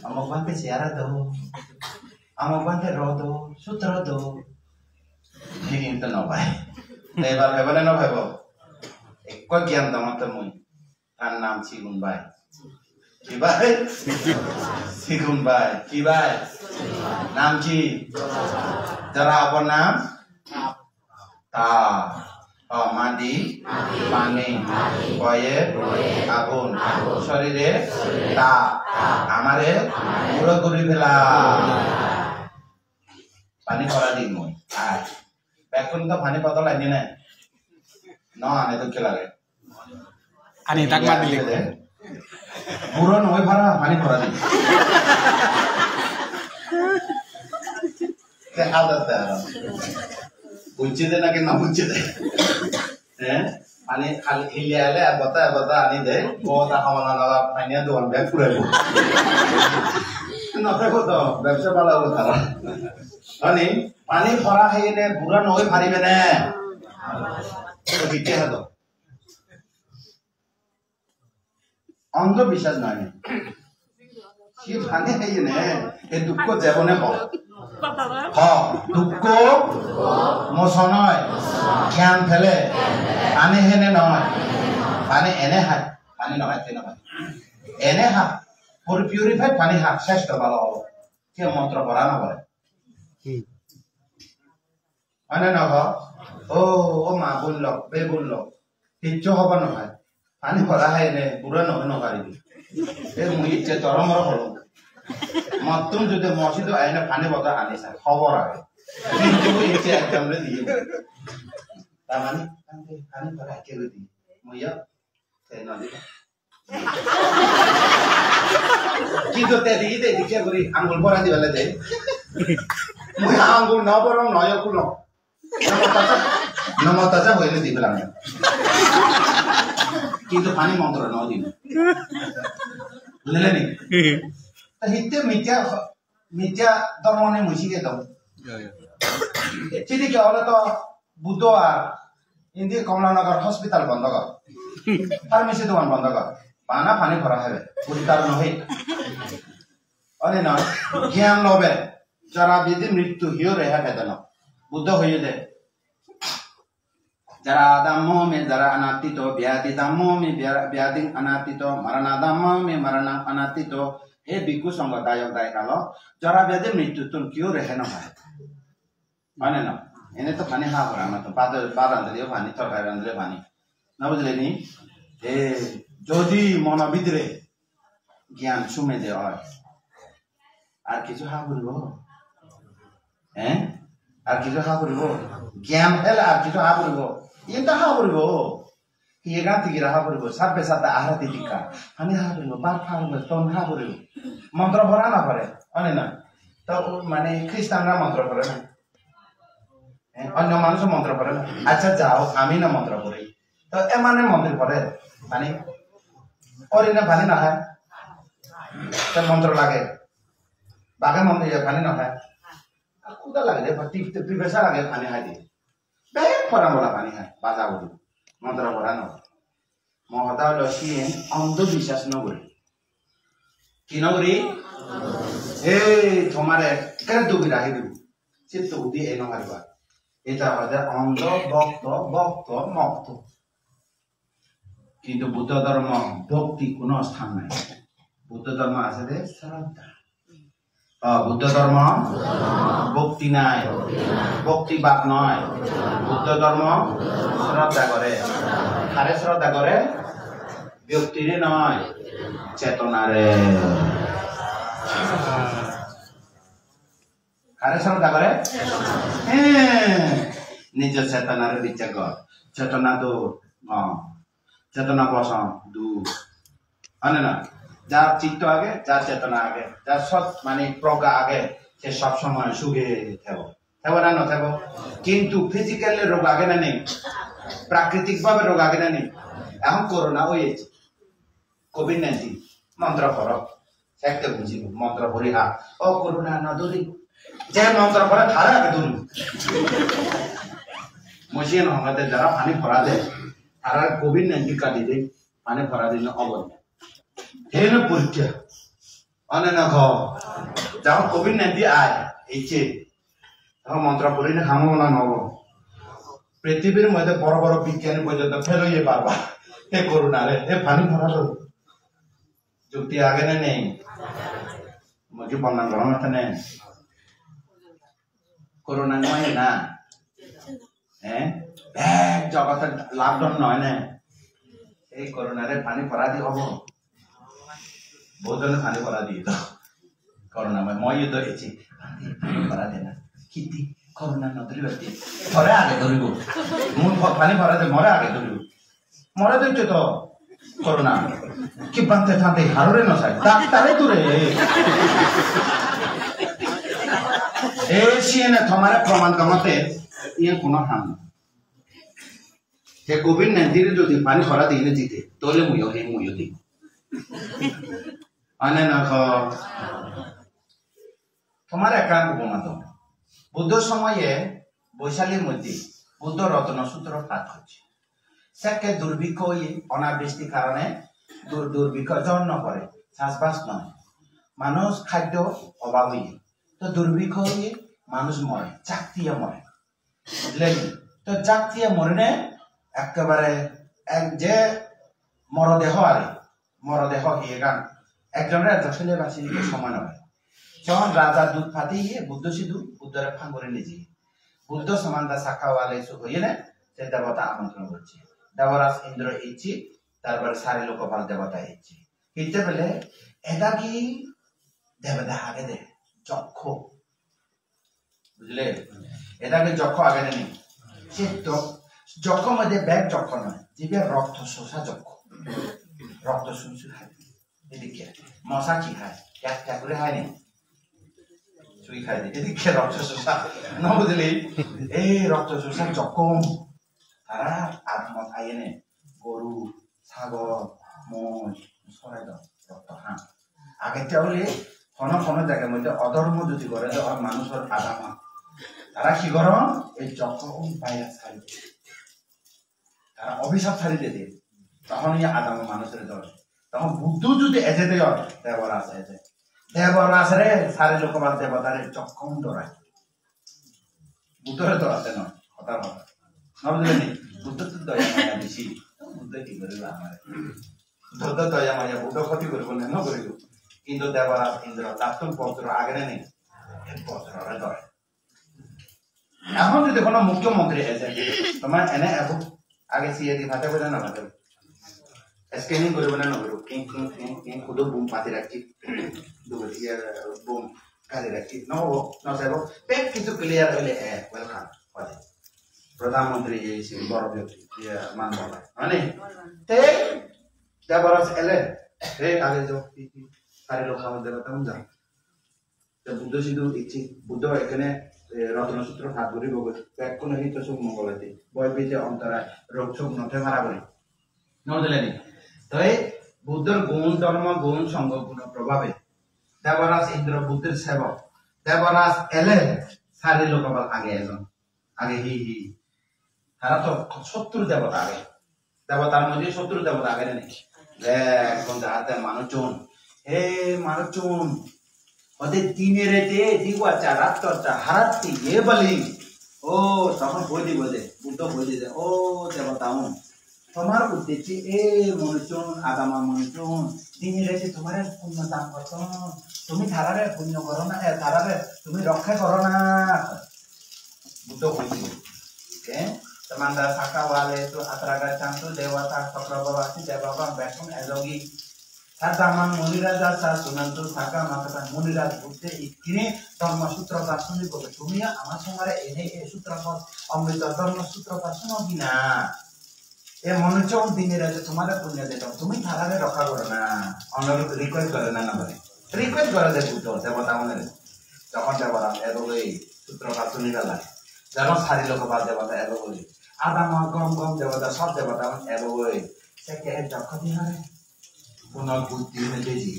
Amok bhante sehara do. Amok bhante ro do, sutro do. Iyen to no bhai. Te ebar bhebo ne no bhebo? Ekko gyan do matro mui. Tar nam Sigun bhai. Hi bhai? Sigun bhai. Hi bhai? Nam hi? Jora apor nam? Ta. O, madi, pani, boye, agun, sorire, ta. Amare guro guri fela. Pani pora di mui. Ai. Bekkun to pani bodol ani ne? No, ani dokke lage. Ani tak madi le. Buro noi para pani pora di. Te adat te aro. Bujje de naki no bujje de? Eh? Ani khali hille ale ar bota, ar bota ani de. Bota hamala nala pani dogan bek purebo. No te bota, bebsa bala bota. Ani pani pora hei ne buro noi paribe ne? To bicche hado. Ondho biswas noi. Hi pani hei ne, ei dukko jebone ho. Ho, dukko moson oi. Gyan pele. Pani hei ne noi. Pani ene hai. Pani no hai, te no hai. Ene ha. Pur-, purified pani ha. Sresto bhalo obo. Ke montro pora no pore. Hmm. Mane no ho? O, o ma bun lok, be bun lok. Hissu hobo no hai. Pani pora hai ne, buro no, no paribi. E mui icche toro moro holong. Mottun jodi mosido aine pani bodol ani sa, hobor age. Hintu mui icche ekdom re diye. Tar mane, pani, pani pora ke re diye. Mui ya, te no diye. Kintu te di, te di, ke guri angul pora di bele de. Mui angul no pora, no yo kulo. Namo tassa, namo tassa hoile di bele. Kintu pani montro no di. Bujile ni? Ta hitte mitya, mitya dhormo ne mui sige do. Ya, ya. Sidi ke ole to Buddho ar indi Kamalanagar hospital bondo gor. Pharmacy dogan bondo gor. Bana pani pora hebe. Poriskar no hei. One noi, gyan lobe. Jara byadhi mrittu hiyo reha pedana. Buddho hoye de. Jara dhammo me jara anattito, byadhi dhammo me bya-, byadhi anattito, marana dhammo me marana anattito. He bhikkhu songho dayok dayika lo, jara byadhi mrittuttun hiyo reha no pai. Mane na? Ene to pani ha pore, amar to bhat, bhat randile pani, torkari randile pani. Na bujile ni? E, jodi mono bidire gyan sumede oi, ar kichu ha puribo? Eh? Ar kichu ha puribo? Gyan hele ar kichu ha puribo? Iyen to ha puribo. Hiye gan tigi raha puribo, sabbe satta ahara titikka. Hani ha puribo, bhat ha puribo, ton ha puribo. Montro pora na pore, one na. To mane Christianra montro pore na? Eh, onyo manuj montro pore na? Accha, jao, ami na montro pori. To emane montro pore, mane orine pani no hai. To montro lage. Bage montro ye pani no hai. Ar kuda lage de, pati, pipesa lage pani hai de. Bek pora mola pani hai, baja boli. Montro pora no. Mo hoda holo siyen ondho biswas no guri. Hi no guri? Ei, tomare ekkere dugi rahi dibo. Sitto udi ei no pariba. Eta hoide ondho, bhokto, bhokto, mokto. Kintu Buddho dhormo bhokti hono sthan nai. Buddho dhormo asede sroddha. O, Buddho dhormo bhokti nai, bhokti bhab noi. Buddho dhormo sroddha gore. Hare sroddha gore? Byaktire noi, chetonare. Hare sroddha gore? He, nijo chetonare bichar gor. Chetona to, o, chetona boson, du. Ane na? Jar chitto age, jar chetona age, jar sot mane progga age, se sob somoy suge thebo. Thebo na no thebo? Kintu physically rog age na nei? Prakritik bhabe rog age na nei? Ekhon corona oye, covid nineteen, montro poro. Sekte bujibo, montro pori ha. O corona no dhuri. Je montro pore tare age dhuri. Mui siyen hongede jara pani pora de, tara covid nineteen kadi de, pani pora de no obo. He no porikka. Ane na kho. Jokhon covid nineteen ai, ecche. Tokhon montro pori ne ham obo na no obo? Prithibir moddhe boro boro bigyani porjonto fail oye bar bar. He corona re, he pani pora de. Jukti age na nei? Mui hi bondon gorong ette nei? Corona noi na? Eh? Bek jogote lockdown noi na? Ei corona re pani pora di obo? Bohut jone pani pora di to. Corona moi, moi to ecche. Pani pora de na. Hitte corona no dhuribatte? Tore age dhuribo. Mui po-, pani pora de, more age dhuribo. More dhoijje to corona. Ki bhante thante harore no sai. Daktare dure. E siyene tomare proman gomate iyen hono ham no. Te covid nineteen jodi pani pora dine jite, tole muiyo he muiyo di. Ane na kho. Tomare ekkan upoma dong. Buddho somoye Boishali moddhe Buddho Rotno Sutro pat gocche. Sekke durbikko oye, onabristi karone dur-, durbikko, jhor no pore, chasbas noi. Manuj khaddo obab oye. To durbikko oye, manuj more, jaktiye more. Bujile ni? To jaktiye morine ekkebare ek je moro deho are, moro deho hiyegan. Ekjonore ekjon sele basi nite somoy no pai. Jokhon raja dut padi iye Buddho sidu, Buddhore phang guri neje. Buddho Samanta Cakkavale su hoyene se debota amontron gocche. Deboraj Indro ecche, tar pore sari lokopal debota ecche. Hitte bele edagi debota agede, jokkho. Bujile? Edagi jokkho age na nei? Se do-, jokkho moddhe bek jokkho noi, jibe rokto sosa jokkho. Rokto sui sui hai. Edikke mosa hi hai? Ek ek guri hai ni? Sui hai de. Edikke rokto sosa. No bujile? Ei rokto sosa jokkho. Tara adamot aiyene goru, sagol, moj, soredon, rokto han. Agette ole hono hono jagar moddhe odhormo jodi gore de oi manujor adamot. Tara hi goron? Ei jokkho un virus sari de. Tara obhisap sari de de. Tokhon iye adamo manujore dore. Tokhon Buddho jodi eje de oi, Deboraj eje. Deborajre sari lokopal debotare jokkho un dorai. Buddhore doratte noi, hodar hodar. No bujile ni? Buddho to doya maya besi. Buddho hi goribo amare? Buddho doya maya, Buddho khoti goribo na, no goribo. Kintu Deboraj Indro, tattun bojro age na nei? Ei bojrore dore. Ekhon jodi hono mukhyamantri eje, tomar ene ebo, age C I D phade boja na phade? Scanning guribo na no guribo? King, king, king, king, hudu bom pati rakhi. Dugo diye bom kali rakhi. No obo, no sebo. Bek kichu clear oile, eh, welcome. Hoide. Pradhan Mantri ei se boro byakti, iye man baba. Mane? Te, Deboraj ele. Te, age jo, sari lokopal debota un ja. Buddho sidu icche, Buddho ekkene, eh, Ratana Sutro pat guribo goi, bekkune hito suk mongol oide, boi bije ontore rog suk no thei para guri. No dile ni. To ei Buddhor gun, dhormo gun, songho guno probhabe Deboraj Indro Buddhor sebok. Deboraj ele sari lokopal age ejon. Age hi hi? Tara to sottur debota age. Debotar moddhe sottur debota age ni? Bekkun jahate manuchun. He manuchun. Ode dine rete, diwa cha, ratto cha, haratti ye bali. O, tokhon hoi dibo de, Buddho hoi dibo de, o debotaun. Tomar uddecche, e manuchun, adama manuchun, dine rete tomare punyo dan gotton. Tumi tarare punyo goro na, e, tarare tumi rokkha goro na. Buddho hoiye, eh? Tamanda sakka vale tu atra gacchantu devata chakravarti devagam bekkun ejogi. Sadhamma munirajassa sunnantu saggamma katha. Muniraj Buddho ikkine Dharma Sutra ta sunibo. Tumi ama songare ene e sutra ko, Amrita Dharma Sutra ta suno ki na? E manuchun dine rete tomare punyo dedon, tumi tarare rokkha goro na, onurodh request gore na, na bole? Request gore de Buddho, debota unore. Jokhon debota elogoi sutro pat suni pela, jokhon sari lokopal debota elogoi, adama gom gom debota, sob debota elogoi, sekke ek jokkho di pare? Kono buddhi hone deji.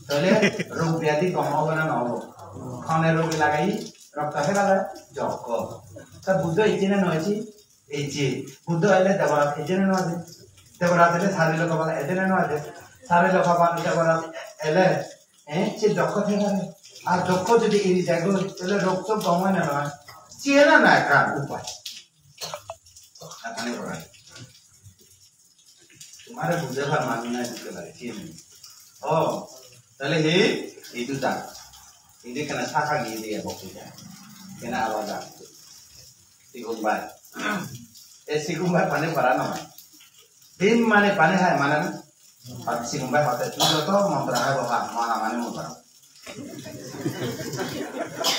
Tole rog byadi gom obo na no obo? Hone rogi lagai, rokto helale jokkho. Ta Buddho ejje na no ejje? Ejje. Buddho ele Deboraj ejje na no eje? Deboraj ele sari lokopal ejje na no eje? Sari lokopal Deboraj ele, eh, se jokkho thei pare. Ar jokkho jodi eri jai goi, tale rog sog gom oi na no oi? Siyen na ekkan upai. Ekkani gorai. Tomare bujhe par mani nai, bujhe pare, siyen. O, tale hi? Idu jak. Indi ekkena saka giye diye bokti jak. Ekkena abar jak. Sigon bhai. E sigon bhai pani para na mai. Din mane pani hai mane na. Ar sigon bhai hote tu joto montra hai boha, mona mane montra.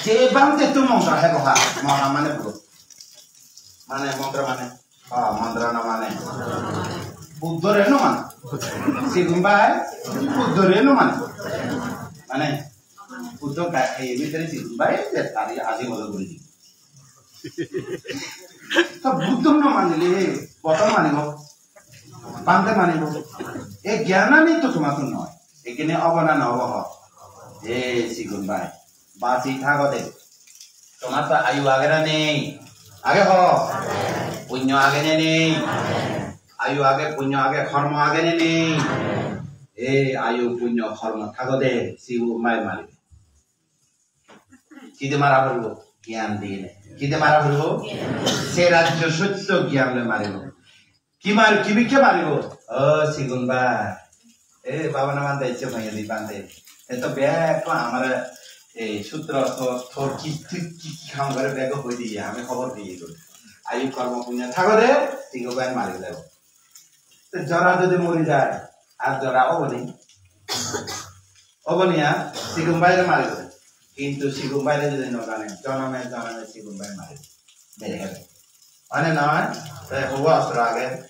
Je bang je tu montra hai boha, mona mane buro. Mane montra mane. Ha, montra na mane. Buddhore no mane. Sigon bhai, Buddhore no mane. Mane, Buddho ga-, ei bhidire sigon bhai, je tari aji molo guri di. To Buddho no manile, boto manibo, bhante manibo. E gyan ani to tomattun noi. Ekkene obo na no obo ho? E sigon bhai, baji thagode. Tomar to ayu age na nei? Age ho? Punyo age na nei? Ayu age, punyo age, hormo age na nei? E ayu, punyo, hormo thagode, sigon bhai maribe. Hide mara poribo? Gyan dine. Hide mara poribo? Se rajyo sotto gyan loi maribo. Hi mar-, hi bikke maribo? O sigon bhai. E baba na bhante, icche bhante, bhante. E to bek amare ei sutro to, to ki, ki, ki, ki ham gore bek hoi diye, ami hobor diye goi. Ayu hormo punyo thagode, sigon bhai mari jebo. To jora jodi mori jai, ar jora obo ni? Obo niya, sigon bhaire maribo. Hintu sigon bhaire jodi no jane, jonome jonome sigon bhai maribo. Mere hebe. Mane noi, te hobo ostro age?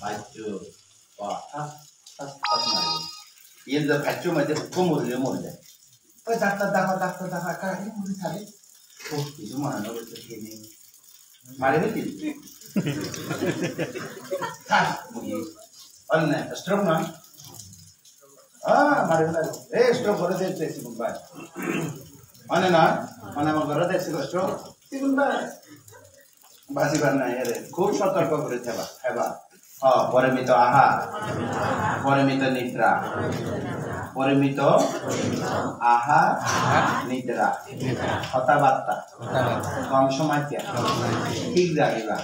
Paccho. Ba, tas, tas, tas maribo. Iyen je paccho maje hukko morile mori jai. Oi daktar dakho, daktar dakho, ekka hi muri thare. Oh, hissu mane no gotte, hi nei. Mari feli. Thak, buji. Onne, stroke na? Ah, mari feli. Eh, stroke gore de, de, sigon bhai. Onne na? Onne mo gore de, sigon stroke. Sigon bhai. Bajibar nai ere. Khub sotorko guri theba, theba. Ha, porimito ahar. Porimito nidra. Porimito ahar, nidra. Hotabatta. Gom somajja. Thik ragiba.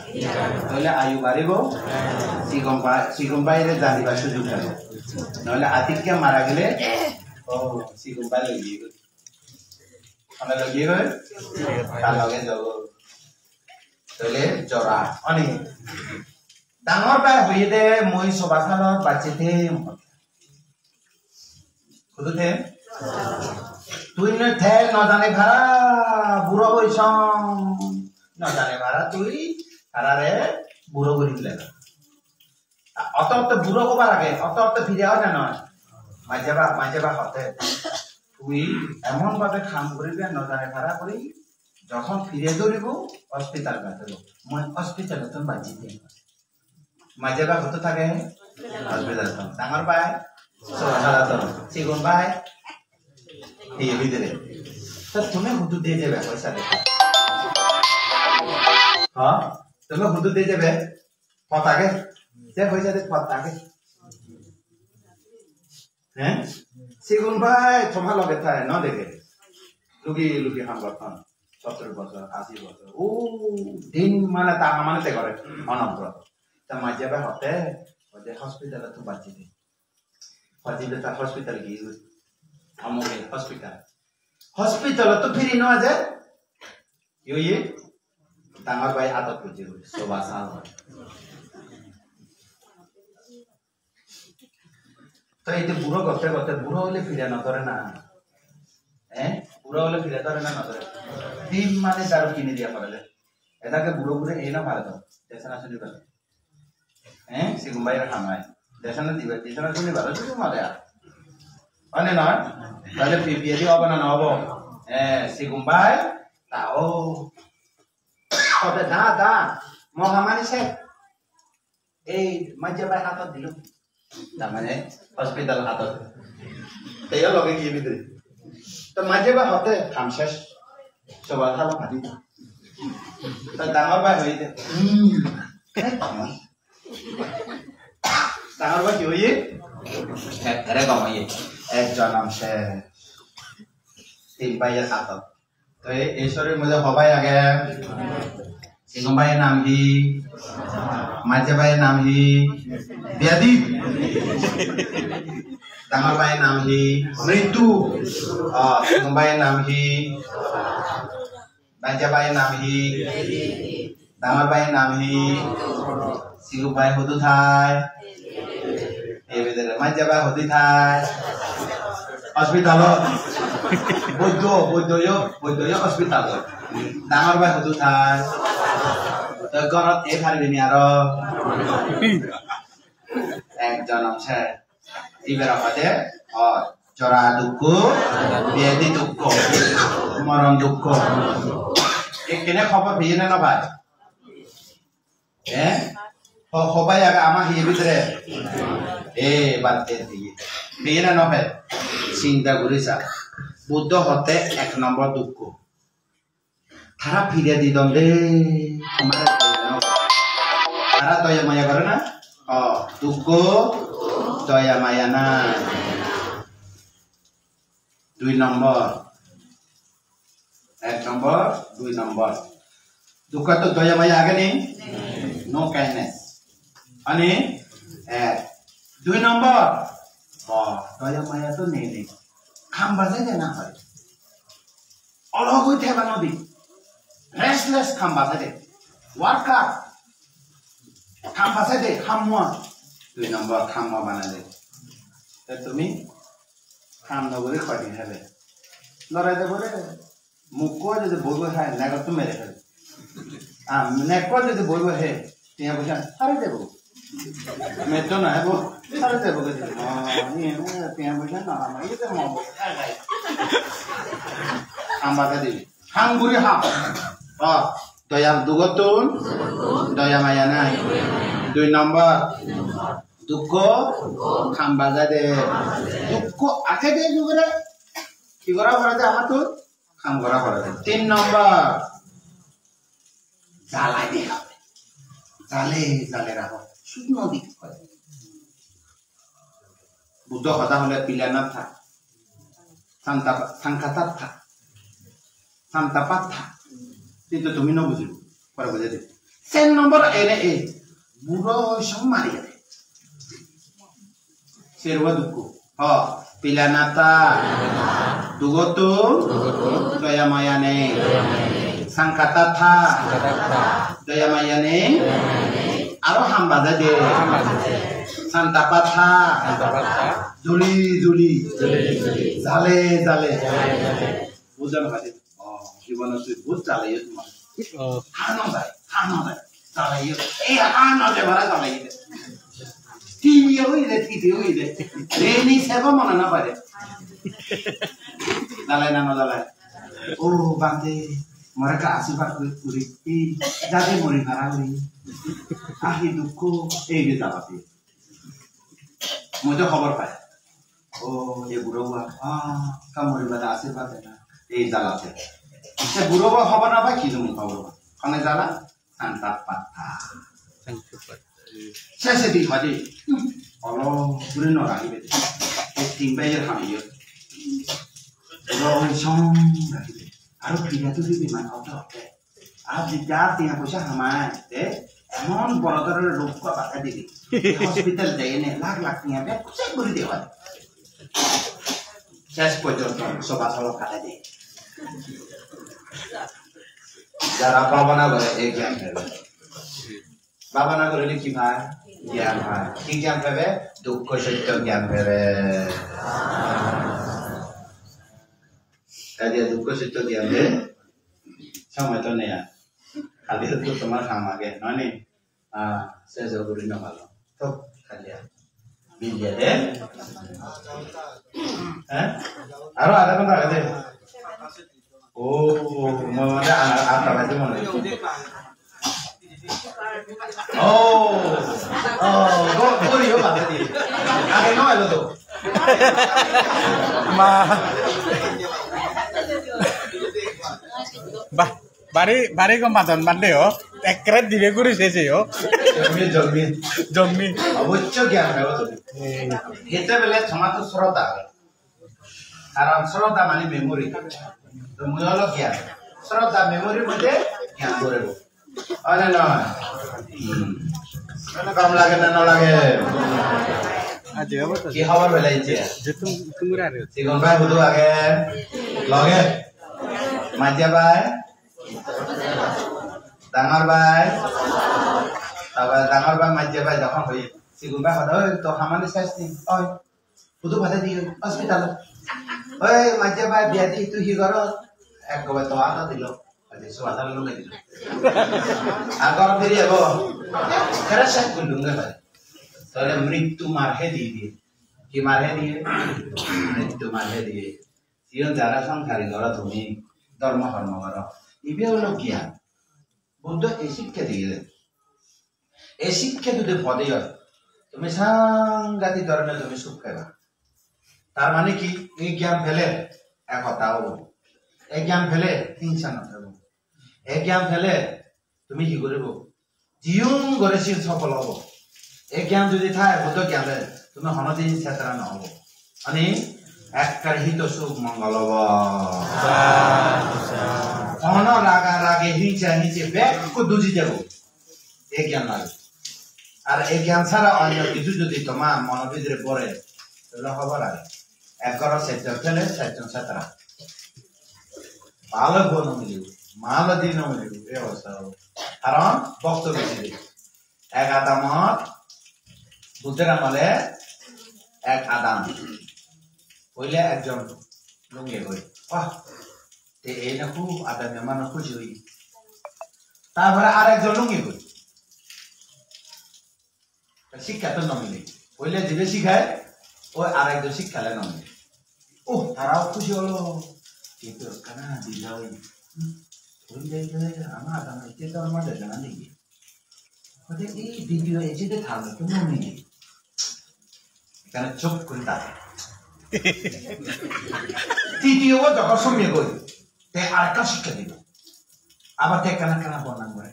Toile ayu baribo. Sigon bha-, sigon bhaire janibar sujog pebo. Noile adikke mara gele, o, sigon bhai loi giyegoi. Mane loi giyegoi? Tar loge jogo. Toile jora. Oni. Dangor bhai hoyede mui soba salot bacche them. Hudu them? Tui no the no jane para buro oisong. No jane para tui tarare buro guri dile. Oto oto buro obar age, oto oto pire oi na noi? Maje ba, maje ba hote. Tui emon bhabe ham guribe no jane para guri, jokhon pire dhoribo, hospital gatebo. Mui hospital-ottun bajji de. Majje bhai hoto thage? Hospital-ottun. Dangor bhai? Hospital-ottun. Sigon bhai? Ei bidire. To tumi hudu de jebe poisa de? Ha? Tumi hudu de jebe? Pot age? Je poisa de pot age? He? Sigon bhai toma loge thai no dege. Lugi lugi ham gotton. Sottor bojor, ashi bojor. O din mane ta mane te gore. Onobroto. Ta majje bhai hotte, hotte hospital-ottun bajji de. Hospital ta hospital gi. Amoge hospital. Hospital-ottun piri no aje. Yo ye. Dangor bhai atot pujje guri. Soba sal. To ei je buro gotte gotte buro ole pire no dhore na. Eh? Buro ole pire dhore na no dhore? Din mane daru kini diya pare de. Edake buro buro ei no pare to. Desona suni pare. Eh? Sigon bhai ra hamai. Desona diba, desona suni pare, suni mare ar. One noi? Tale pi-, pire di obo na no obo? Eh, sigon bhai, ta o. Obe da, da. Mo hamani se. Ei, majje bhai hatot dilo. Tar mane hospital hatot. Te yo loge giye bidire. To majje bhai hotte ham ses. Soba thala phadi. To dangor bhai hoide. Hmm. Dangor bhai hi hoye? Ek, ere gom hoye. Ek jonam ses. Tin bhai er hatot. To ei, ei sorir moddhe ho bhai age? Sigon bhaiyer nam hi? Majje bhaiyer nam hi? Byadhi. Dangor bhaiyer nam hi? Mrittu. Ah, sigon bhaiyer nam hi? Majje bhaiyer nam hi? Dangor bhaiyer nam hi? Sigon bhai hudu thai? Ei bidire. Majje bhai hudu thai? Hospital-ot. Boiddo, boiddo yo, boiddo yo hospital-ot. Dangor bhai hudu thai? To gorot ei paribe ni aro? Ek jonam se. Ibere hoide, o, jora dukko, byadhi dukko, moron dukko. Ekkene hobor peye na no pai? Eh? Ho-, ho bhai age ama hiye bidire? Eh, bad de diye. Peye na no pai? Chinta guri sa. Buddho hotte ek nombor dukko. Tara pire didon de, amare doya no gore. Tara doya maya gore na? O, dukko, doya maya nai. Dui nombor. Ek nombor, dui nombor. Dukkottun doya maya age ni? No kindness. Ani? Ek. Dui nombor. O, doya maya to nei nei. Ham bajai de na hoi. Olok oi theba no di. Restless ham bajai de. Worker. Ham bajai de, ham mua. Dui nombor ham mua banai de. Te tumi ham no guri hoi din hebe. Lorai de bole. Mukko jodi boi boi hai, negottun mere fele. Ah, nekko jodi boi boi hai, tiya poisa sari debo. Metto na hebo, sari debo ke. Ah, iye, tiya poisa na, ama, iye te mo bo, hai, hai. Ham bajai dibi. Ham guri ham. Ah, doya dugottun, doya maya nai. Dui nombor, dukko, ham bajai de. Dukko age de jugore, hi gora pore de amattun? Ham gora pore de. Tin nombor, jalai de ham. Jale, jale rago. Sudno dik pore. Buddho hoda hole pilanatha. Santa, sankatattha. Santapattha. Kintu tumi no bujibo. Pore bujei dibong. Ser nombor ene e. Buro song mari age. Serbo dukko. Ho, pilanatha. Dugottun. Doya maya nei. Sankatattha. Doya maya nei. Aro ham bajai de. Santapattha. Juli juli. Jale jale. Bujon hadi. Oh, jibonot tui bohut jaleyos mor. Oh. Hano jai, hano jai. Jaleyos. Ei hano jai bara jaleyos. Tibi oile, tibi oile. Reni sebo mone no pare. Jalai na no jalai? O Bhante, more ekka ashirbad guri, guri, ei jate mori para guri. Ahi dukko, ei je jalate. Mui do hobor pai. O, ei buro ba, ah, ekka mori bade ashirbad de na. Ei jalate. Se buro ba hobor no pai, ki joni hobor ba. Hone jala? Santa patta. Santa patta. Sese di hoide, olo guri no ragibe de. Ei tin bheiyor ham iyo. Olo oi song ragibe. Aro pira tuli bimar hotte hotte. Ar di jar tiya poisa hamai, de, emon boro doroner rog hobak dibe. Hospital jeyene lakh lakh tiya bek kusek guri de oi. Ses porjonto soba solo kate de. Jara bhabona gore ei gyan pebe. Bhabona gorile ki pai? Gyan pai. Ki gyan pebe? Dukkho sotto gyan pebe. Kaje dukkho sotto gyan de. Somoy to nei ar. Kali to tomar ham age, noi ni? Ah, se jo guri no palo. To, kaje. Bile de. Eh? Aro ada apa lagi de? Oh, mama ada anak apa lagi mana? Oh, oh, go, go, yo, apa di? Ada no, ada tu. Ma. Bah. Bari, bari gom padon bande o. Ekkere dibe guri sese o. Jommi, jommi. Jommi. Obosso gyan ebo tumi. Hmm. Hete bele tomar to sroddha age. Karon sroddha mane memory. To mui olo gyan. Sroddha memory moddhe gyan gorebo. Oi na noi? Hmm. Mane gom lage na no lage? Aje abo to. Ki hobor pele ije? Je tum-, tumura re. Sigon bhai hudu age? Loge. Majje bhai? Dangor bhai, tabar dangor bhai, majje bhai jokhon hoi, sigon bhai hoda, "Oi, to hamani ses nei, oi, hudu bhate di hospital. Oi, majje bhai, biyadi tui hi goro?" Ek gobe to ata dilo, aje so ata lo dilo. Ar goro firi ebo, kere ses gullung ge bhai. Tole mrittu mar he diye diye. Ki mar he diye? Mrittu mar he diye. Siyon jara songsari goro tumi, dhormo hormo goro. Ibe olo gyan. Buddho ei sikkhe diye de. Ei sikkhe judi pode oi, tumi sangati dhoronor tumi suk peba. Tar mane ki? Ei gyan pele ekota obo. Ei gyan pele hingsa no thebo. Ei gyan pele tumi hi guribo? Jiyun gore siyen sofol obo. Ei gyan judi thai, Buddho gyan de, tumi honodin setra no obo. Ani ekkar hito suk mongol obo. Hono raga ragi hingsa hingsi bekku duji jebo. Ei gyan lage. Ar ei gyan sara onyo kichu judi toma mono bidire pore, tole hobor age. Ek ghoro sejjon thele sejjon setra. Bhalo bo no milibo, malo di no milibo, ei obostha obo. Karon bhokto besi de. Ek adamot, Buddhor amole ek adam. Hoile ekjon lunge goi. Wah, te ei na hub adammi mane huji oi. Tarpore ar ekjon lunge goi. Sikkha to no mile. Hoile jibe sikhai, oi ar ekjon sikkha le no mile. Oh, tarao khushi olo. Kintu ekkana dila oi. Hmm. Hoile je ama adammi te dhormo dejana nei. Hoile ei ditiyo ejede thale to no mile. Ekkana chop guri thak. Titiyo bo jokhon somye goi, te arekkan sikkha dibo. Abar te ekkana ekkana bornam gore.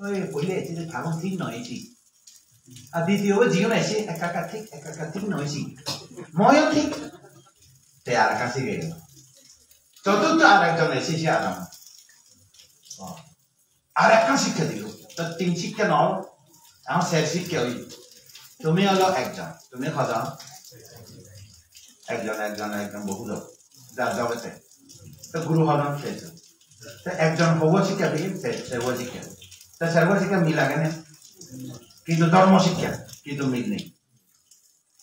Oi, poile ejede thagon thik noi ejede. Ar ditiyo bo jiyon ejede ekka ekka thik, ekka ekka thik noi ejede. Moiyo thik. Te arekkan sigei gelo. Choturtho arekjon ejede se aram. Oh. Arekkan sikkha dilo. To tin sikkha no, ekhon ser sikkha oye. Tumi olo ekjon, tumi hojon? Ekjon, ekjon, ekjon, bohut olo. Jar jogete. To guru hojon, serjon. To ekjon hobo sikkha dilo, se, serbo sikkha. To serbo sikkha mil age ne? Kintu dhormo sikkha, kintu mil nei.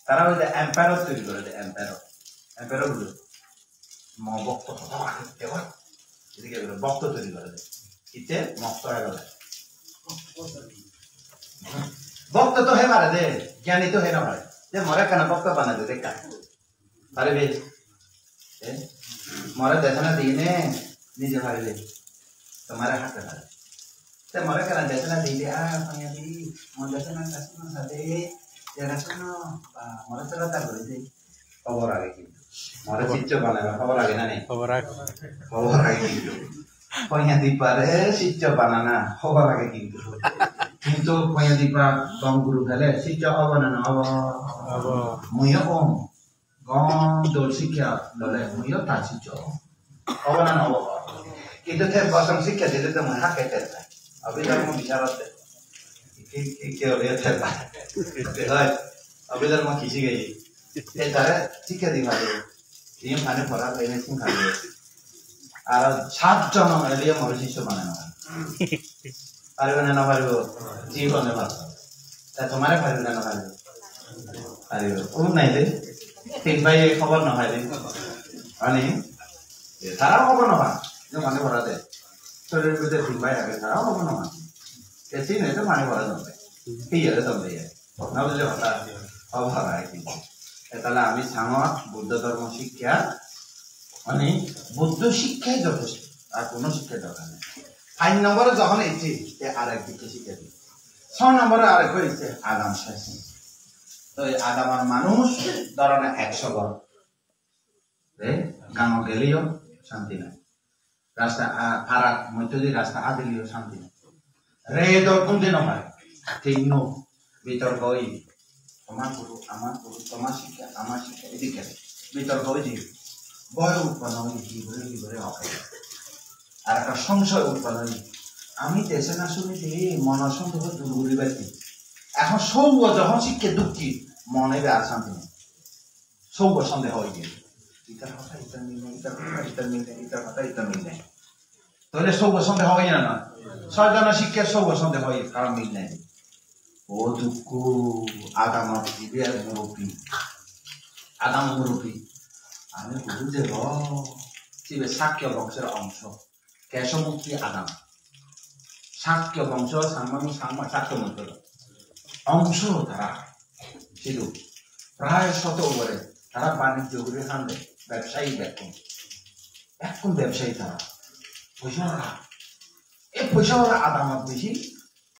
Tara hoide emperor toiri gore de, emperor. Emperor bole, "Mo bhokto hoda hoda hotte oi." Edike bole bhokto toiri gore de. Hitte? Mokto oi gele. Bhokto to he pare de, gyani to he no pare. Je more ekkana bhokto banai de, dekka. Paribe? Eh? More desona dine nije paribe, tomare hatte pare. Te more ekkena desona dile, "Ah, Ponyadi, mo desona ka suno sade, jara suno, ba, more sora ta gori de." Hobor age kintu. More siccho banana hobor age na nei? Hobor age. Hobor age kintu. Ponyadippare siccho banana hobor age kintu. Kintu Ponyadippa gom guru pele siccho obo na no obo? Obo. Muiyo om. Gom dol sikkha lole muiyo ta siccho. Obo na no obo? Kintu te bosong sikkha dile te mui hakke ter pai. Abhidhormo bisarot te. Ki, ki, ki ore ter pai. Te hoi, Abhidhormo ki sigei? Te tare sikkha di paribo. Iyen mane pora pene sin paribo. Ar sat jonom ele more siccho banana. Paribo na no paribo? Jibone paribo. Ta tomare paribo na no paribo? Paribo. O nai de. Tin bhai e hobor no pai de. Ani? E, tara hobor no pai. Je mane pora de. Sorir bidire tin bhai age, tara hobor no pai. Te tin e to mane pora de. Iye de to de. No bujile hota? Hobor pai de. E tale ami sangot Buddho dhormo sikkha, mane Buddho sikkha jothesto. Ar kono sikkha dorkar nei. Pach nombore jokhon ecche, te arek dikke sikkha di. Chho nombore arek ecche, Adam ses. To ei Adamor manuj dhorone ekso ghor. Te gangot geleyo santi nei. Rasta, ah, parat moddhedi rasta adeleyo santi nei. Redot gunde no pare. Thik no. Bitorko oye. Tomar guru, amar guru, tomar sikkha, amar sikkha, edikke bitorko oye. Bhoy utponno oye, hi gore, hi gore hobe. Ar ekkan songsoy utponno oye. Ami desona sunide monor sondeho dur guribatte. Ekhon soubo jokhon sikke dukke, mone be ar santi nei. Soubo sondeho oye. Itar hota itar mil nei, itar hota itar mil nei, itar hota itar mil nei. Toile soubo sondeho oye na no? Soy jono sikke soubo sondeho oye, karon mil nei. O dukko, Adamor jibe murubbi. Adam murubbi. Ami buji debo, sibe Sakya bongsor ongso. Kesomukti Adam. Sakya bongso, Sangma, Sangma, Sakya bongso. Ongso tara. Sidu. Prai soto ugure. Tara banijjo guri hande. Bebsayi bekkun. Bekkun bebsayi tara. Poisa ora. E poisa ora Adamot besi.